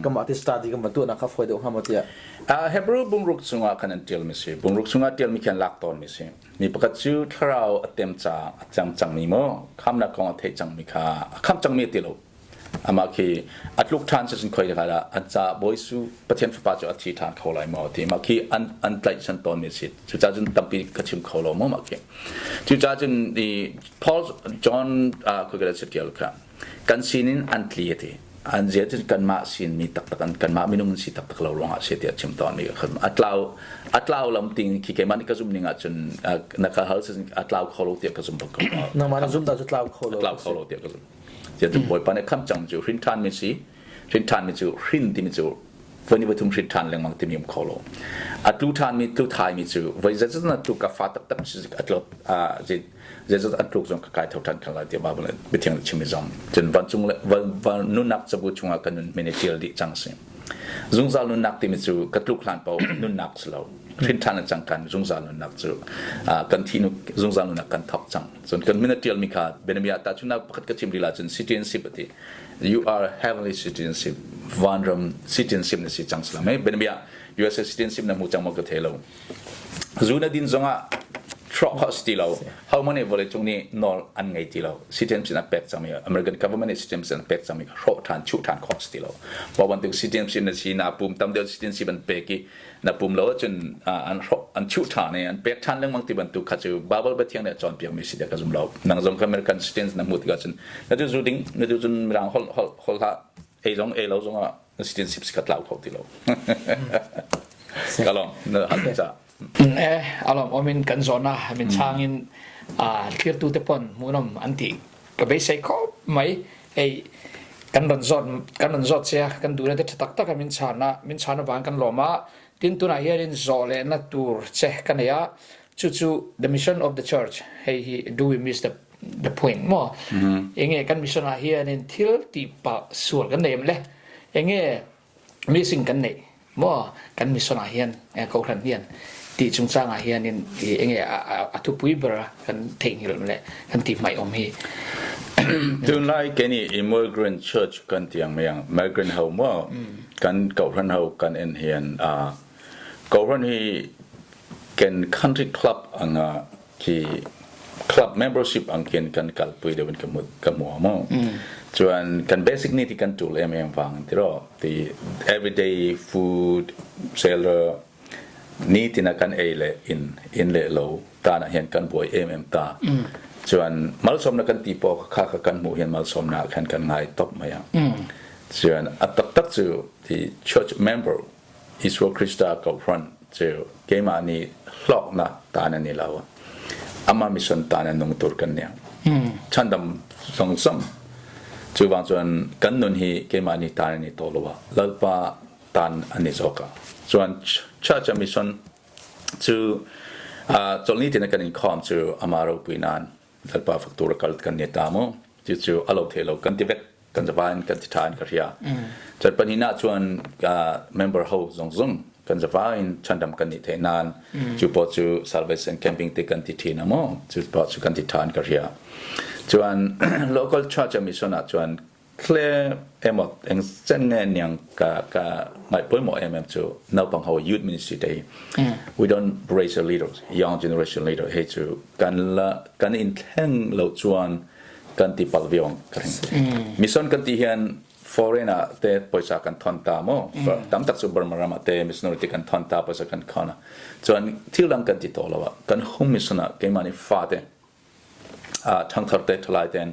kanmah te study kan van tuahnak kha fawi deuh hnga maw tiah. Hebrew bungruk chungah khan an ṭialmi si. Bungruk chungah ṭialmi khi an lak tawnmi si. Mi pakhat cu thlarau a tem ca a cang cangmi maw khamnak kong a theih cangmi kha a kham cangmi a ti lo. Amah khi a tluk ṭhan cu khoi kha dah an ca Bawi Su Pathian fapa cu a thi ṭhan kho lai maw ti mah khi an an tlaihchan tawnmi a si. Cucaah cun tampi ka chim kho lo maw mah khi. Cucaah cun i Paul John khoi ka ṭial kha kan sinin an tli a ti. An zia cu kanmah sin mi taktak an kanmah minung an si taktak lo ruangah si tiah chim tawn mi ka a tlau a tlau lam ting khi keimah nih ka zum ning ahcun na ka hal a tlau kho lo tiah ka zum bak ko. Nangmah na zum ta cu tlau kho lo. Tlau kho lo tiah ka zum. Tiah cu Bawipa nih kham cang cu hrin ṭhan mi si hrin ṭhan mi cu hrin timi cu voi ni pathum hrin ṭhan lengmang timi um kho lo. A tlu ṭhan mi tlu thai mi cu voi zeizat na tlu ka fa taktak si a tlot zeizat an tluk zong ka kai tho ṭhan khan lai tiah Bible biathiang nih chim i zong cun vancung le van nunnak cabu chungah ka nun min i ṭial dih cang si. Zungzal nunnak timi cu ka tluk hlan paoh nunnak si lo. Hrin ṭhan le cang kan zungzal nunnak cu kan thi zungzal nunnak kan thawk cang. Cun kan min a ṭialmi kha bianabia tahchunhnak pakhat ka chim rih la cun citizenship a ti. You are heavenly citizenship. Vanram citizenship na si cang salam. Bianabia USA citizenship na hmu cang maw ka thei lo. Zu na din zongah hrawh khawh si ti lo. Ho hmanh nih vawleicung nih nawl an ngei ti lo. Citizenship an pek cangmi American government nih citizenship an pek cangmi hrawh ṭhan chuh ṭhan khawh si ti lo. Mah bantuk citizenship na si na pum tam deuh citizenship an pek i na pum lo ahcun an hrawh an chuh ṭhan i an pek ṭhan lengmang ti bantuk kha cu Bible Pathian nih a cawnpiakmi si tiah ka zum lo. Nang zong kha American citizen na hmuh tikah cun na cu zu ding na cu cun mirang holh holh holh hlah ei zong ei lo zongah na citizenship si kha tlau kho ti lo. Ka lawm na hal ca. Eh alom omin kan zona min changin a thlirtu te pon munom an ti ka beisei khop mai ei kan ron zot kan ron zot sia kan du na te tak tak min chana min chana wang kan loma tin tuna hianin zo le na tur che kan ya chu chu the mission of the church hei hi do we miss the the point mo enge kan mission ah hianin thil ti pa sual kan nei le enge missing kan nei maw kan mission ah hian kohhran hian ti chungchang ah hian in enge a thupui ber kan theihnghilh le kan ti hmaih om hi. Tunlai keni immigrant church kan tiang meyang migrant ho mo kan kohhran ho kan en hian a kohhran hi kan country club anga khi club membership ang khin kan kalpui deuh in ka hmu ka hmu mo chuan kan basic need kan tul em em wang tiro ti everyday food seller ni tina kan ei le in in le lo ta na hian kan buai em em ta chuan malsawm na kan ti po kha kha kan hmu hian malsawm na khan kan ngai top mai a chuan a tak tak chu ti church member Isua Krista kohhran cu keimah nih hlawknak ta nan i lo. Amah mission ta nan nung tur kan niang. Chandam zong zong cu bang cun kan nun hi keimah nih ta nan i to lo Lalpa tan an i zawk. Chuan church mission cu chawlni tin kan in khawm cu ama ropui nan Lalpa faktur kal kan ni ta mu. Cu cu alo the lo kan ti vek. Kan zavai in kan ti tha in ka hria. Chan pahnihnak chuan member ho zong zong kan zavai in chandam kan nih theih nan cu pawh cu salvation camping te kan ti thin amo cu pawh cu kan ti tha in ka hria. Chuan local church mission ah chuan tle emaw eng chen nge niang ka ka ngai pawimawh em em chu naupang ho youth ministry te we don't raise a leaders young generation leader hei chu kan la kan in thleng lo chuan kan ti pal viong ka ring mission kan ti hian foreign ah te poisa kan thon ta mo tam tak chu Burma ram ah te missionary te kan thon ta poisa kan khona chuan thil dang kan ti to lo kan home mission ah keimah ni fa te ṭhangthar te ṭhalai ten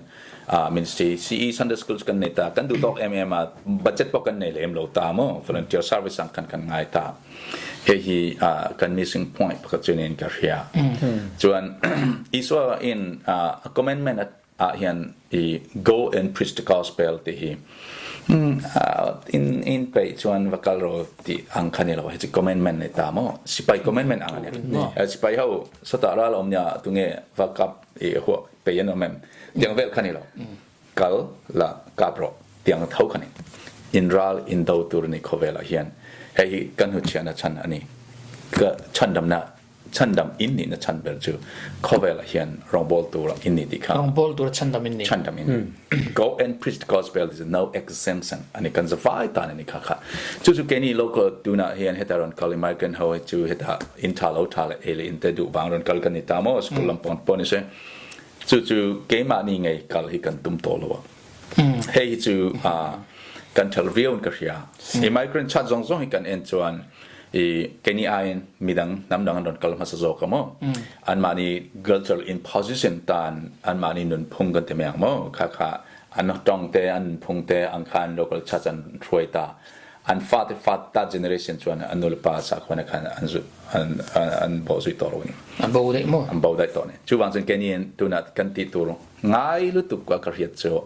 ministry CE Sunday Schools kan nei ta kan duh tawk em em a budget pawh kan nei lem lo ta mo volunteer service ang kan kan ngai ta he hi kan missing point pakhat chu nin ka hria chuan Isua in a commandment ah hian i go and preach the gospel ti hi in in pe chuan va kal ro ti ang kha ni lo hi commandment ni ta mo sipai commandment ang ani sipai ho sata ral om nia tunge va kap i hu pe yan om em tiang vel kha ni lo kal la kap ro tiang tho kha ni in ral in do tur ni khawvel ah hian hei hi kan hu chiana chan ani ka chandam na chhandam in nih na chan ber chu khawvel ah hian rawngbawl tur in ni ti kha rawngbawl tur chhandam in ni chhandam in go and preach the gospel is no exemption ani kan zavai tan ani kha kha chu chu keni local tuna hian heta ron kal migrant ho chu heta in tha lo tha le ele in te du wang ron kal kan ni ta mo school lam pon pon ni se chu chu keimah ni ngei kal hi kan tum to lo Hei hi cu kan ṭhal viau in ka hria. I migrant chat zong zong hi kan en chuan i keini aiin midang hnamdang an ron kal hmasa zawk a maw? Anmah nih cultural imposition tan anmah nih nunphung kan ti mai ang maw? Kha kha an tong te an nunphung te ang khan local church an hruai ta. An fate fat ta generation chuan an nulepa sakhua khan an an an bo zui tawh lo ni. An bo daih maw? An bo daih tawh ni. Chuvang cun keini in tunah kan ti tur Ngai lutuk a ka hriat cu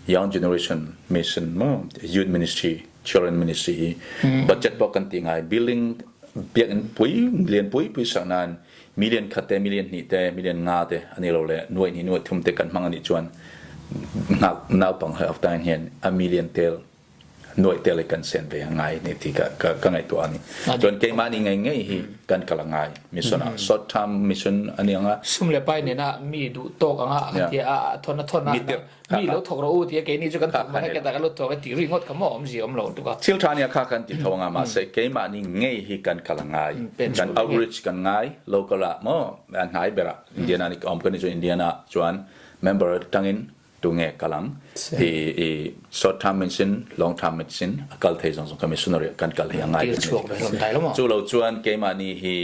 Young Generation Mission mu Youth Ministry Children Ministry hi budget pawh kan ti ngai building biakinn pui lian pui pui sak nain million khat te million hnih te million nga te ani lo le nuai hnih nuai thum te kan hmang ani chuan naupang he aftain hian a million tel nuai tel kan sen ve ngai ni ti ka ka ka ngaihtuah ani chuan keimah ni ngei ngei hi kan kal ngai mission ah short term mission ani anga sum le pai nena mi du tok anga tia a thon a thon a mi lo thok ro u tia ke ni chu kan thok ma ke ta ka lo thok ti ri ngot ka mo om ji om lo tu ka thil tha ni kha kan ti thonga ma se keimah ni ngei hi kan kal ngai kan outreach kan ngai local ah mo an ngai bera Indiana ni om kan ni chu Indiana chuan member tangin tunge kalang i i short term mission long term mission a kal thei zong zong ka missionary kan kal hi angai chuak ve hlom dai lo chu lo chuan keimah ni hi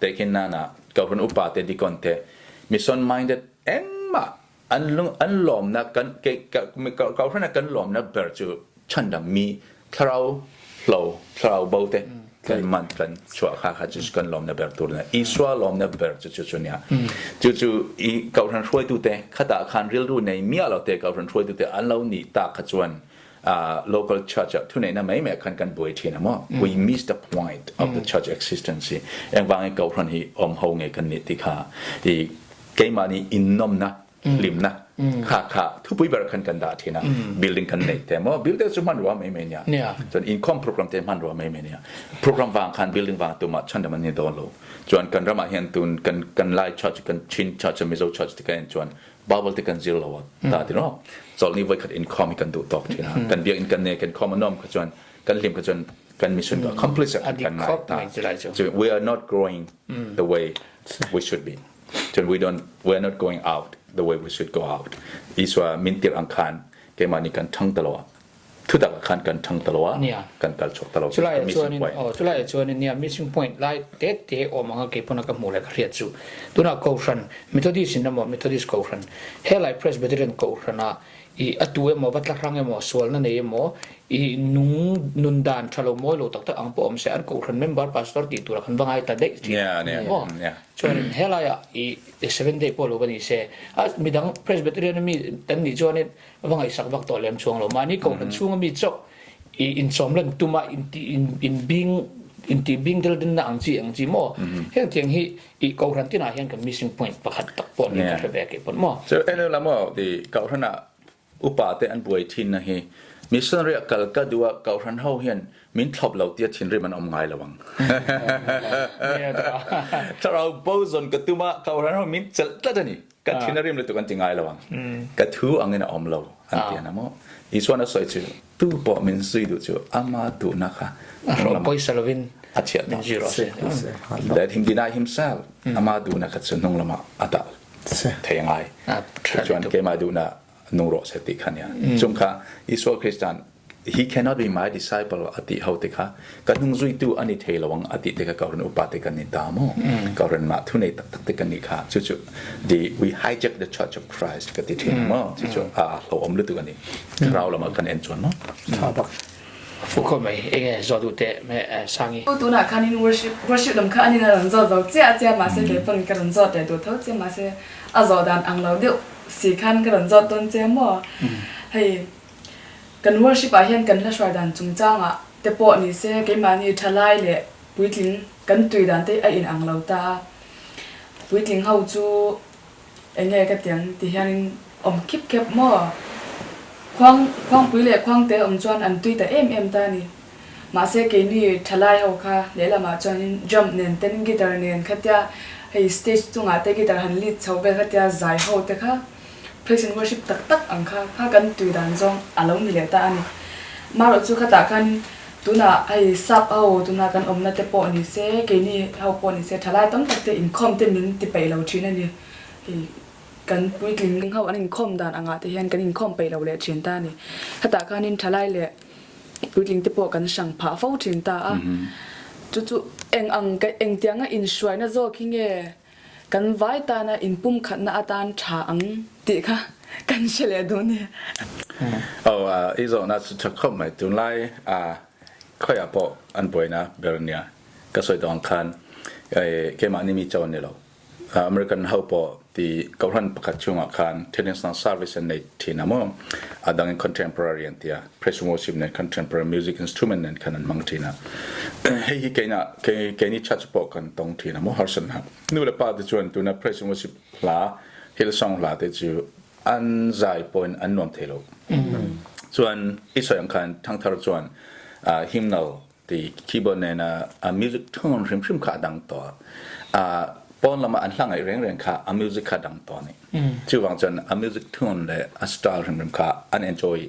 tekin na na ka hun upa te dikon te mission minded engma an lung an lom na kan ke ka ka kan lom na ber chu chandam mi thlarau hlo thlarau bo te kan man kan chuah kha kha chu kan lawm na ber tur na Isua lawm na ber chu chu chu nia chu chu i kohhran hruaitu te khata khan rilru nei mia lo te kohhran hruaitu te an lo ni ta kha chuan local church thu nei na mai mai khan kan buai thin amo we miss the point of the church existence engwang kohhran hi om ho nge kan ni ti kha i keimah ni innom na limna kha kha thupui ber khan kan dah thina building kan nei te mo building chu man ruwa mai mai nia chuan inkhawm program te man ruwa mai mai nia program wang khan building wang tuma chan man ni don lo chuan kan rama hian tun kan kan lai church kan chin church mizo church te kan chuan bible te kan zir lo ta ti no chol ni voi khat inkhawm hi kan du tok thina kan biak in kan ne kan khawm anom kha chuan kan hlim kha chuan kan mission ka accomplish kan ngai ta so we are not growing the way we should be Cun we don't we are not going out the way we should go out. Isua min tir ang khan keimah nih kan ṭhang talo thutak ah khan kan ṭhang talo ah kan kal chuak talo chulai chuan in oh chulai chuan in nia missing point lai te te om anga ke pona ka hmu le ka hriat chu tuna kohhran Methodist in emaw Methodist kohhran helai Presbyterian kohhran a i atu emaw va tla hrang emaw sualna nei emaw i nung nun dan thalo mawi lo tak tak ang pawh awm se an kohhran member pastor tih tur ah khan va ngai ta daih thin Chuanin helaiah i Seventh Day pawh lo va ni se, a midang Presbyterian mi kan nih chuanin va ngaihsak vak tawh lem chuang lo. Mahni kohhran chhunga mi chauh i inchawm lan tuma inti inbing inti bing del dinna ang chi ang chi maw? Heng tiang hi i kohhran tinah hian kan missing point pakhat tak pawh niin ka hre ve kei pawn maw? Chu enu la maw ti kohhranah. Upa te an buai thin na hi missionary a kal ka duh a kohhran ho hian min thlawp lo tia thinrim an awm ngai lo ang. Thlarau bo zawn ka tum a kohhran ho min chelh tlat a ni. Ka thin a rim lutuk an ti ngai lo ang. Ka thu angin a awm lo an ti a maw. Isuan a sawi chu tu pawh min zui duh chu ama duhna kha pawisa lovin a chhiat min zui rawh se. Let him deny himself ama duhna kha chu hnung lamah a dah thei ngai. Chuan keimah duhna nung rawh se ti kha nia. Chung kha Isua Kristan he cannot be my disciple a ti ho te kha ka hnung zuitu ani thei lo ang a ti te kha kohhran upa te kan ni ta maw kohhran mah thu nei tak tak te kan ni kha chu chu the we hijack the church of Christ ka ti thin maw chu chu a hlo om lutuk ani thlarau lama kan en chuan maw tha bak fu kho mai enge zo du te me sangi tunah khanin worship worship lam kha anin a rawn zawt zo chiah chiah mahse kei pawn ka rawn zawt leh duh tho chiah mahse a zawh dan ang lo deuh si khan ka rawn zawt dawn che maw hei Kan worship ah hian kan hla hruai dan chungchangah te pawh ni se keimahni thalai leh puitling kan tui dan te a in ang lo ta a, puitling ho chu eng nge ka tiang ti hianin awm khip khep maw? Khuang khuangpui leh khuangte awm chuan an tui ta em em ta a ni. Mahse keini thalai ho kha lehlamah chuanin drum nen ten guitar nen khatia hei stage chungah te guitar han lead chho vel khatia zai ho te kha Praise and worship tak tak ang kha kha kan tui dan zawng a lo ni leh ta a ni. Marawh chu khatah khan tunah hei sap ho tuna kan awmna te pawh ni se, keini ho pawh ni se thalai tam tak te inkhawm te min ti peih lo thin a ni. Hei kan puitling ho an inkhawm dan angah te hian kan inkhawm peih lo leh thin ta a ni. Khatah khanin thalai leh puitling te pawh kan hrang phah fo thin ta a. Chu chu eng ang engtianga inhruaina zawk hi nge Kan vai tana inpumkhatna atan tha ang tih kha kan hre leh duh ni. Aw, i zawhna chu tha khawp mai. Tunlai khawiah pawh an buaina ber nia. Ka sawi tawh ang khan keimahni mi cho an ni lo. American ho pawh ti kohhran pakhat chungah khan traditional service an nei thin a maw? A dangin contemporary an tia. Praise and worship nen contemporary music instrument nen khan an hmang thin a. Hei hi keina keini church pawh kan tawng thin a maw harsatna. Nu le pa te chuan tuna praise and worship hla Hillsong hla te chu an zai pawhin an nuam thei lo. Chuan i sawi ang khan thangthar chuan hymnal ti keyboard nena a music tone hrim hrim kha a dang tawh a pawn lama an hla ngaih reng reng kha a music kha dang tawh ni chuvang chuan a music tone le a style hrim hrim kha an enjoy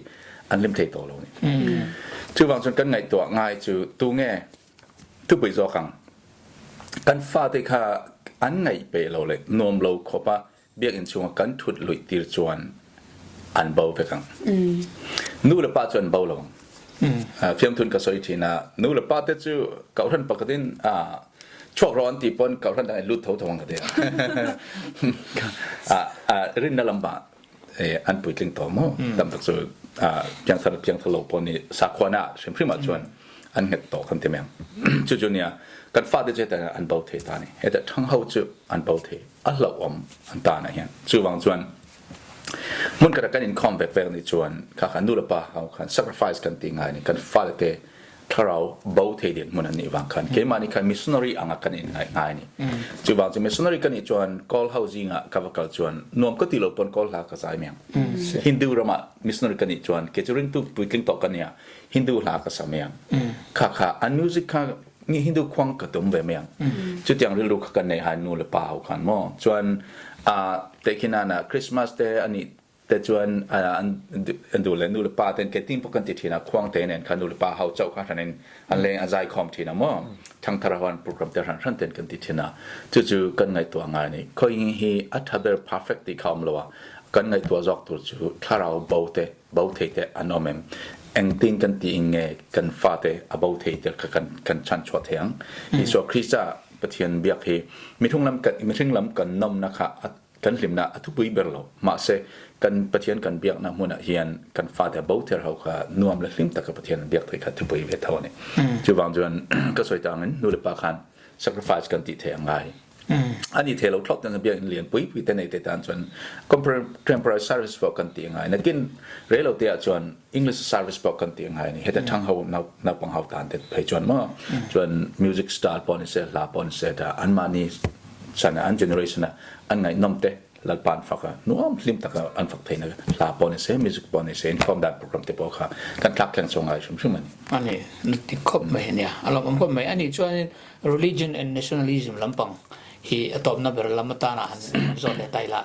an hlim thei tawh lo ni chuvang chuan kan ngaihtuah ngai chu tu nge thupui zawk ang kan fate kha an ngaih pe lo le nuam lo khawpa biakinn chungah kan ṭhut luih tir chuan an bo vek ang. Nu le pa cu an bo lo ang. Fiamthun ka soi ṭhin a, nu le pa te cu kohhran pakhat in chuak rawh an ti pawn kohhran dang in lut tho tho ang ka ti. Rinna lam ah an puitling tawh maw? Tam tak cu piangthar piangthar lo pawn nih sakhua na hrimhrim ah cun an nget tawh kan ti meng. Cucu nia kan fate cu heta an bo thei ta ni. Heta ṭhang ho cu an bo thei. A hlauhawm an tan ah hian chuvang chuan hmun khat ah kan inkhawm vek vek nih chuan kha kha nu le pa ho khan sacrifice kan ti ngai ni kan fale te thlarau bo thei din hmun an nih vang khan keimah nih khan missionary anga kan in ngai ngai ni chuvang chu missionary kan nih chuan kawl ho zingah ka va kal chuan nuam ka ti lo pawn kawl hla ka zai miang Hindu ramah missionary kan nih chuan ke chu ringtu puitling tawh kan nia Hindu hla ka sa miang kha kha an music kha ni Hindu khuang ka tum ve mai ang. Chutiang rilru kha kan nei hai nu le pa ho khan maw. Chuan a tekhin ana Christmas te ani te chuan an an du le nu le pa ten ke tin pawh kan ti thin a khuang te nen khan nu le pa ho chauh kha hranin an leng a zai khawm thin a maw. Thangthar hoan program te hran hran ten kan ti thin a. Chu chu kan ngaihtuah ngai ni. Khoi hi a tha ber perfect ti kha awm lo a. Kan ngaihtuah zawk tur chu thlarau bo te bo thei te an awm em? Engtin kan ti in nge kan fate a bo thei te kha kan kan chanchuah thei ang? Isua Krista Pathian biak hi mihring lam kan mihring lam kan nawmna kha kan hlimna a thupui ber lo. Mahse kan Pathian kan biakna hmunah hian kan fate bo ther ho kha nuam le hlim taka Pathian biak thei kha thupui ve tho ani. Chuvang chuan ka sawi tangin nu le pa khan sacrifice kan tih thei a ngai. Ani thei lo thlawt ten biakinn lian pui pui te nei te tan chuan contemporary service pawh kan ti ngai nakin reilo te ah chuan English service pawh kan ti ngai ni heta thang ho naupang ho tan te phei chuan maw chuan music style pawh ni se hla pawh ni se ta an mahni chan an generation a an ngaihnawm te. Lalpa an fak a, nuam hlim taka an fak theihna hla pawh ni se, music pawh ni se, inkhawm dan program te pawh kha kan thlak thleng chho ngai hrim hrim a ni. A ni, ti khawp mai a nia, a lawmawm khawp mai. A nih chuanin religion and nationalism lampang hi a tawpna ber lam atana han zawt leh ta ila.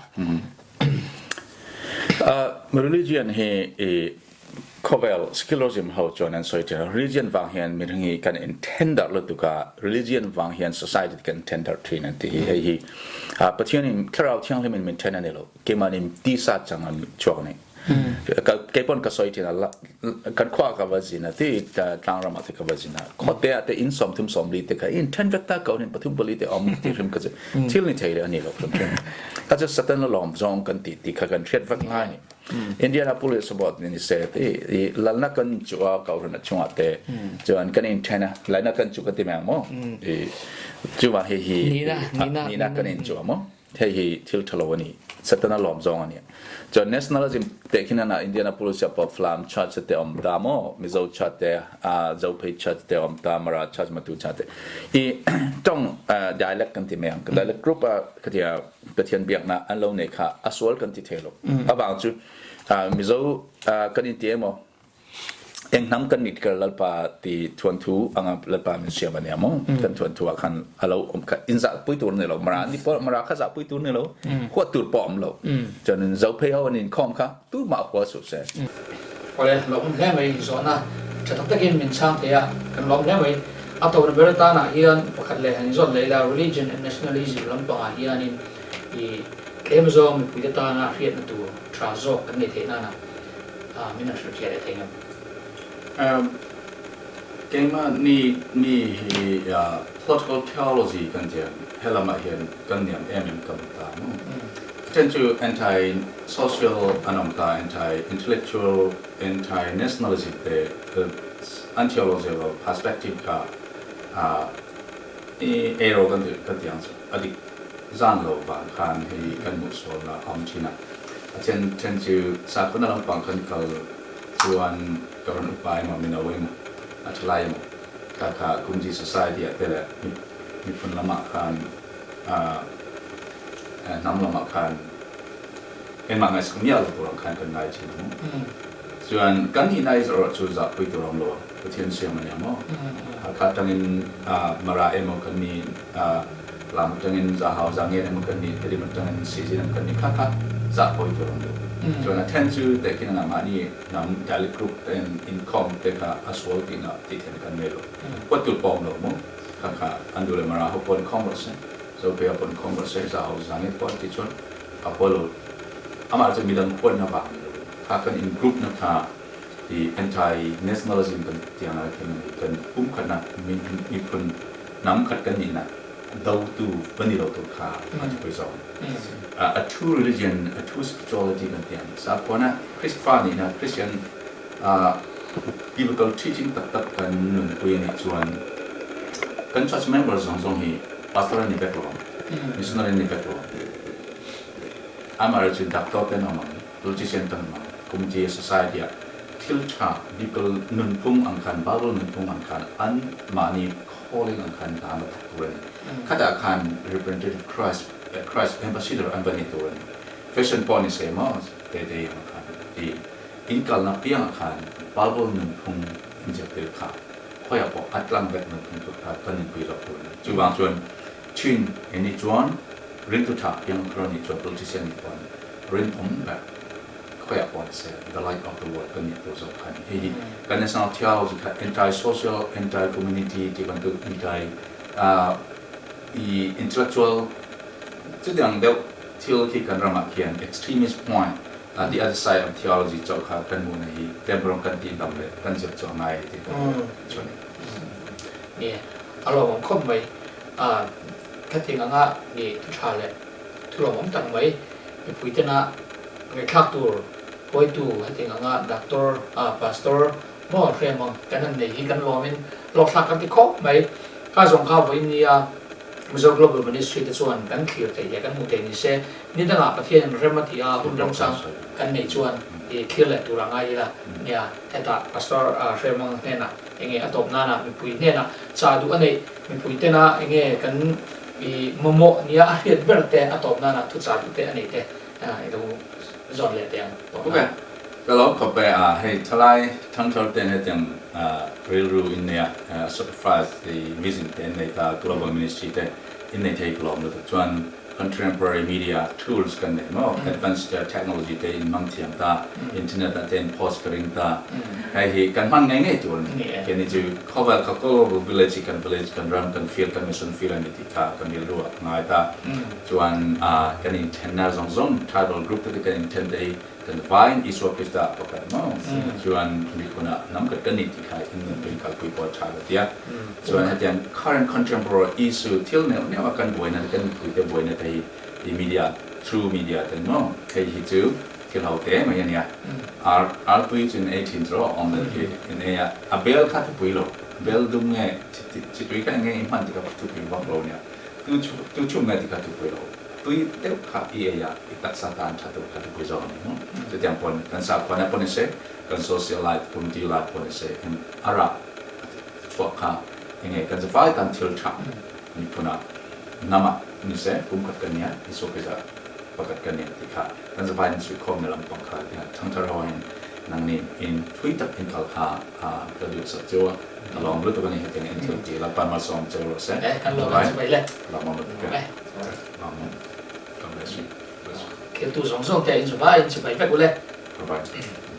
Religion hi i Khawvel secularism ho chuan an sawi ṭhin a, religion vang hian mihring hi kan in then darh lutuk a, religion vang hian society kan then darh ṭhin an ti hi. Hei hi Pathian in Thlarau Thianghlim in min then a ni lo, keimah nih tisa chang an chuak a ni. Kei pawn ka sawi ṭhin a, kan khua ka va zin a ti, tlangram ah te ka va zin a, khuate ah te inn 30 40 te kha in then vek ta ko hin pathum pali te awm ti hrim ka chu thil ni thei le a ni lo hrim hrim. Kha chu Satan lawm zawng kan ti ti kha kan hriat vek ngai ni. Indianapolis about ni se ti i lalna kan chu a kauhran a chungah te chuan kan in then a laina kan chu ka ti meng mo i chuwa hei hi nina kan in chu mo hei hi thil thalo ani satana lom zong ani chuan nationalism te khin ana Indianapolis a Flam church te om ta mo Mizo church te a Zophei church te om ta Mara church matu church te i tong dialect kan ti meng dialect group a khatia Pathian biaknak an lo nei kha a sual kan ti thei lo. A vang cu Mizo kan in ti emaw eng hnam kan nit kar lalpa ti thuan thu anga lalpa min siam ania mo kan thuan thu ah khan alo om kha in za pui tur ni lo mara ni por mara kha za pui tur ni lo huat tur pawh om lo chuan zo phei ho an in khom kha tu ma hua su se. Awle lawm hle mai zawhna tha tak takin min chhang thei a kan lawm hle mai. A tawpna ber atanah hian pakhat leh han inzawt leh ila religion and nationalism lampangah hianin i tlem zawng mipuite tana hriatna tur tha zawk kan nei theih nana min han hrilhfiah leh thei ngam. Keimah ni ni hi political theology kan ti a, helamah hian kan niam em em ka hmu ta maw. A then chu anti social an awm ta, anti intellectual, anti nationalism te an theological perspective kha i eiro kan ti kan ti ang chu a dik zan lo vang khan hei kan hmuh sualna a awm thin a. A then then chu sakhua lampang kan kal chuan ka rawn upa emaw mino emaw a thalai emaw kha kha Kumji society ah te leh miphun lamah khan hnam lamah khan engmah ngaihsak miah lo tur ang khan kan ngai thin ang. Chuan kan nihna i erawh chu zahpui tur a awm lo a, Pathian siam a nia maw? Hakha atangin Mara emaw kan ni, Lam atangin Zahau, Zangen emaw kan ni, Tedim atangin Sizin emaw kan ni, kha kha zahpui tur a awm lo. Chuan a then chu tehkhin anga mahni hnam dialect group ten inkhawm te kha a sual tihna tih then kan nei lo. Huat tur pawh a awm lo maw? Kha kha an duh leh Mara ho pawh inkhawm rawh se, Zophei ho pawh inkhawm rawh se, Zahau, Zangen pawh an tih chuan a hual lo. Amah chu midang huatna vang ni lo. Kha kan in group na kha i anti nationalism kan ti ang lai khan ani kan pumkhatna miphun hnam khat kan nihna dotu va ni lo tur kha a thupui zawk ani. A true religion, a true spirituality kan ti ang sakhuana Kristfa nihna Christian biblical teaching tak tak kan nunpui anih chuan kan church member zawng zawng hi pastor an ni vek lo ang, missionary an ni vek lo ang. Amaherawhchu doctor te an awm ang. Politician kan hmang. Community society ah thil tha bible nunphung ang khan bible nunphung ang khan an mahni calling ang khan hna an va thawk tur a ni. Khatah khan representative Christ Christ ambassador an va ni tur a ni. Fashion pawh ni se maw te te ang khan i in kalna piangah khan bible nunphung in zirtir kha khawiah pawh a tlang vek nunphung tur kha kan inpui zawk tur a ni. Chuvang chuan Chin ini chuan ringtu tha piang thar a nih chuan politician nih pawh a ni. Rinawm ber khawiah pawh ni se the light of the world kan nih tur zawk kha a ni. Hei hi kan national theology kha anti-social, anti-community tih bantuk anti i intellectual chutiang deuh thil khi kan ramah khian extremist point the other side of theology chauh kha kan hmuhna hi tlem rawng kan tih dam leh kan zir chu a ngai tih kan chuan. Ni a lawmawm khawp mai. Khatiang anga ni thu tha leh thu lawmawm tak mai mipui tena ngaihthlak tur huaitu hetiang anga doctor ah pastor maw hriam ang kan han nei hi kan lawmin hlawkthlak kan ti khawp mai. Kha zawng kha vawiin nia Mizo Global Ministry te chuan kan thlir theih leh kan hmuh theih ni se ni dangah Pathianin rem a tih a hun remchang kan neih chuan i thlir leh tur a ngai ila nia hetah pastor hriam ang hnenah enge a tawp nana mipui hnenah chah duh a neih mipui tena enge kan. I mamawh nia a hriat ber te a tawp nana thuchah duh te a nei te i lo zawt leh teh ang tawp Ok, nan. ka lo khawp e a, hei thalai thangthar ten hetiang rilru in nei a, sacrifice i vision te in nei ta, global ministry te in nei thei ka lawm lutuk chuan contemporary media tools kan nei maw, advanced technology te in hmang thiam ta, internet ah te in post ka ring ta, hei hi kan hman ngei ngei tur a ni, keini chu khawvel kha global village hi kan village kan ram kan field kan mission field a ni tih kha kan rilru ah ka ngai ta, chuan kan inthenna zawng zawng tribal group te kan inthen te hi Kan vain Isua Krista pakhat maw chuan miphun ah hnam khat kan ni ti kha in nunpui kalpui pawh a tha ka ti a. Chuan hetiang current contemporary issue thil neuh neuh a kan buaina te kan mipui te buaina te hi i media through media ten maw hei hi chu thil ho te mai a nia. Ar artui chu in ei thin chu omelette hi in ei a, a bel kha thupui lo, bel dum nge chitui kha enge i hman ti kha thupui vak lo nia, tu tu chhum nge ti kha thupui lo. Tui deuh kha i ei a, i taksa tan tha deuh kha tupui zawk a ni maw? Chutiang pawn kan sakhuana pawh ni se, kan social life, community life pawh ni se, eng a rah chhuak kha enge kan zavai tan thil tha miphunah hnamah ni se, kum khat kan nia, Isua Krista pakhat kan nia tih kha kan zavai in suihkhawmna lampang kha tiang thangthar ho hian nangni in thui tak in kal kha ka duhsak cheu a, ka lawm lutuk a ni hetiang in thil ti Lalpa malsawm cheu rawh se. Kan lawm ang chu mai le. Lawm ang lutuk e. God bless you. Kheltu zawng zawng te in zu vai in chibai vek u le. Bye bye.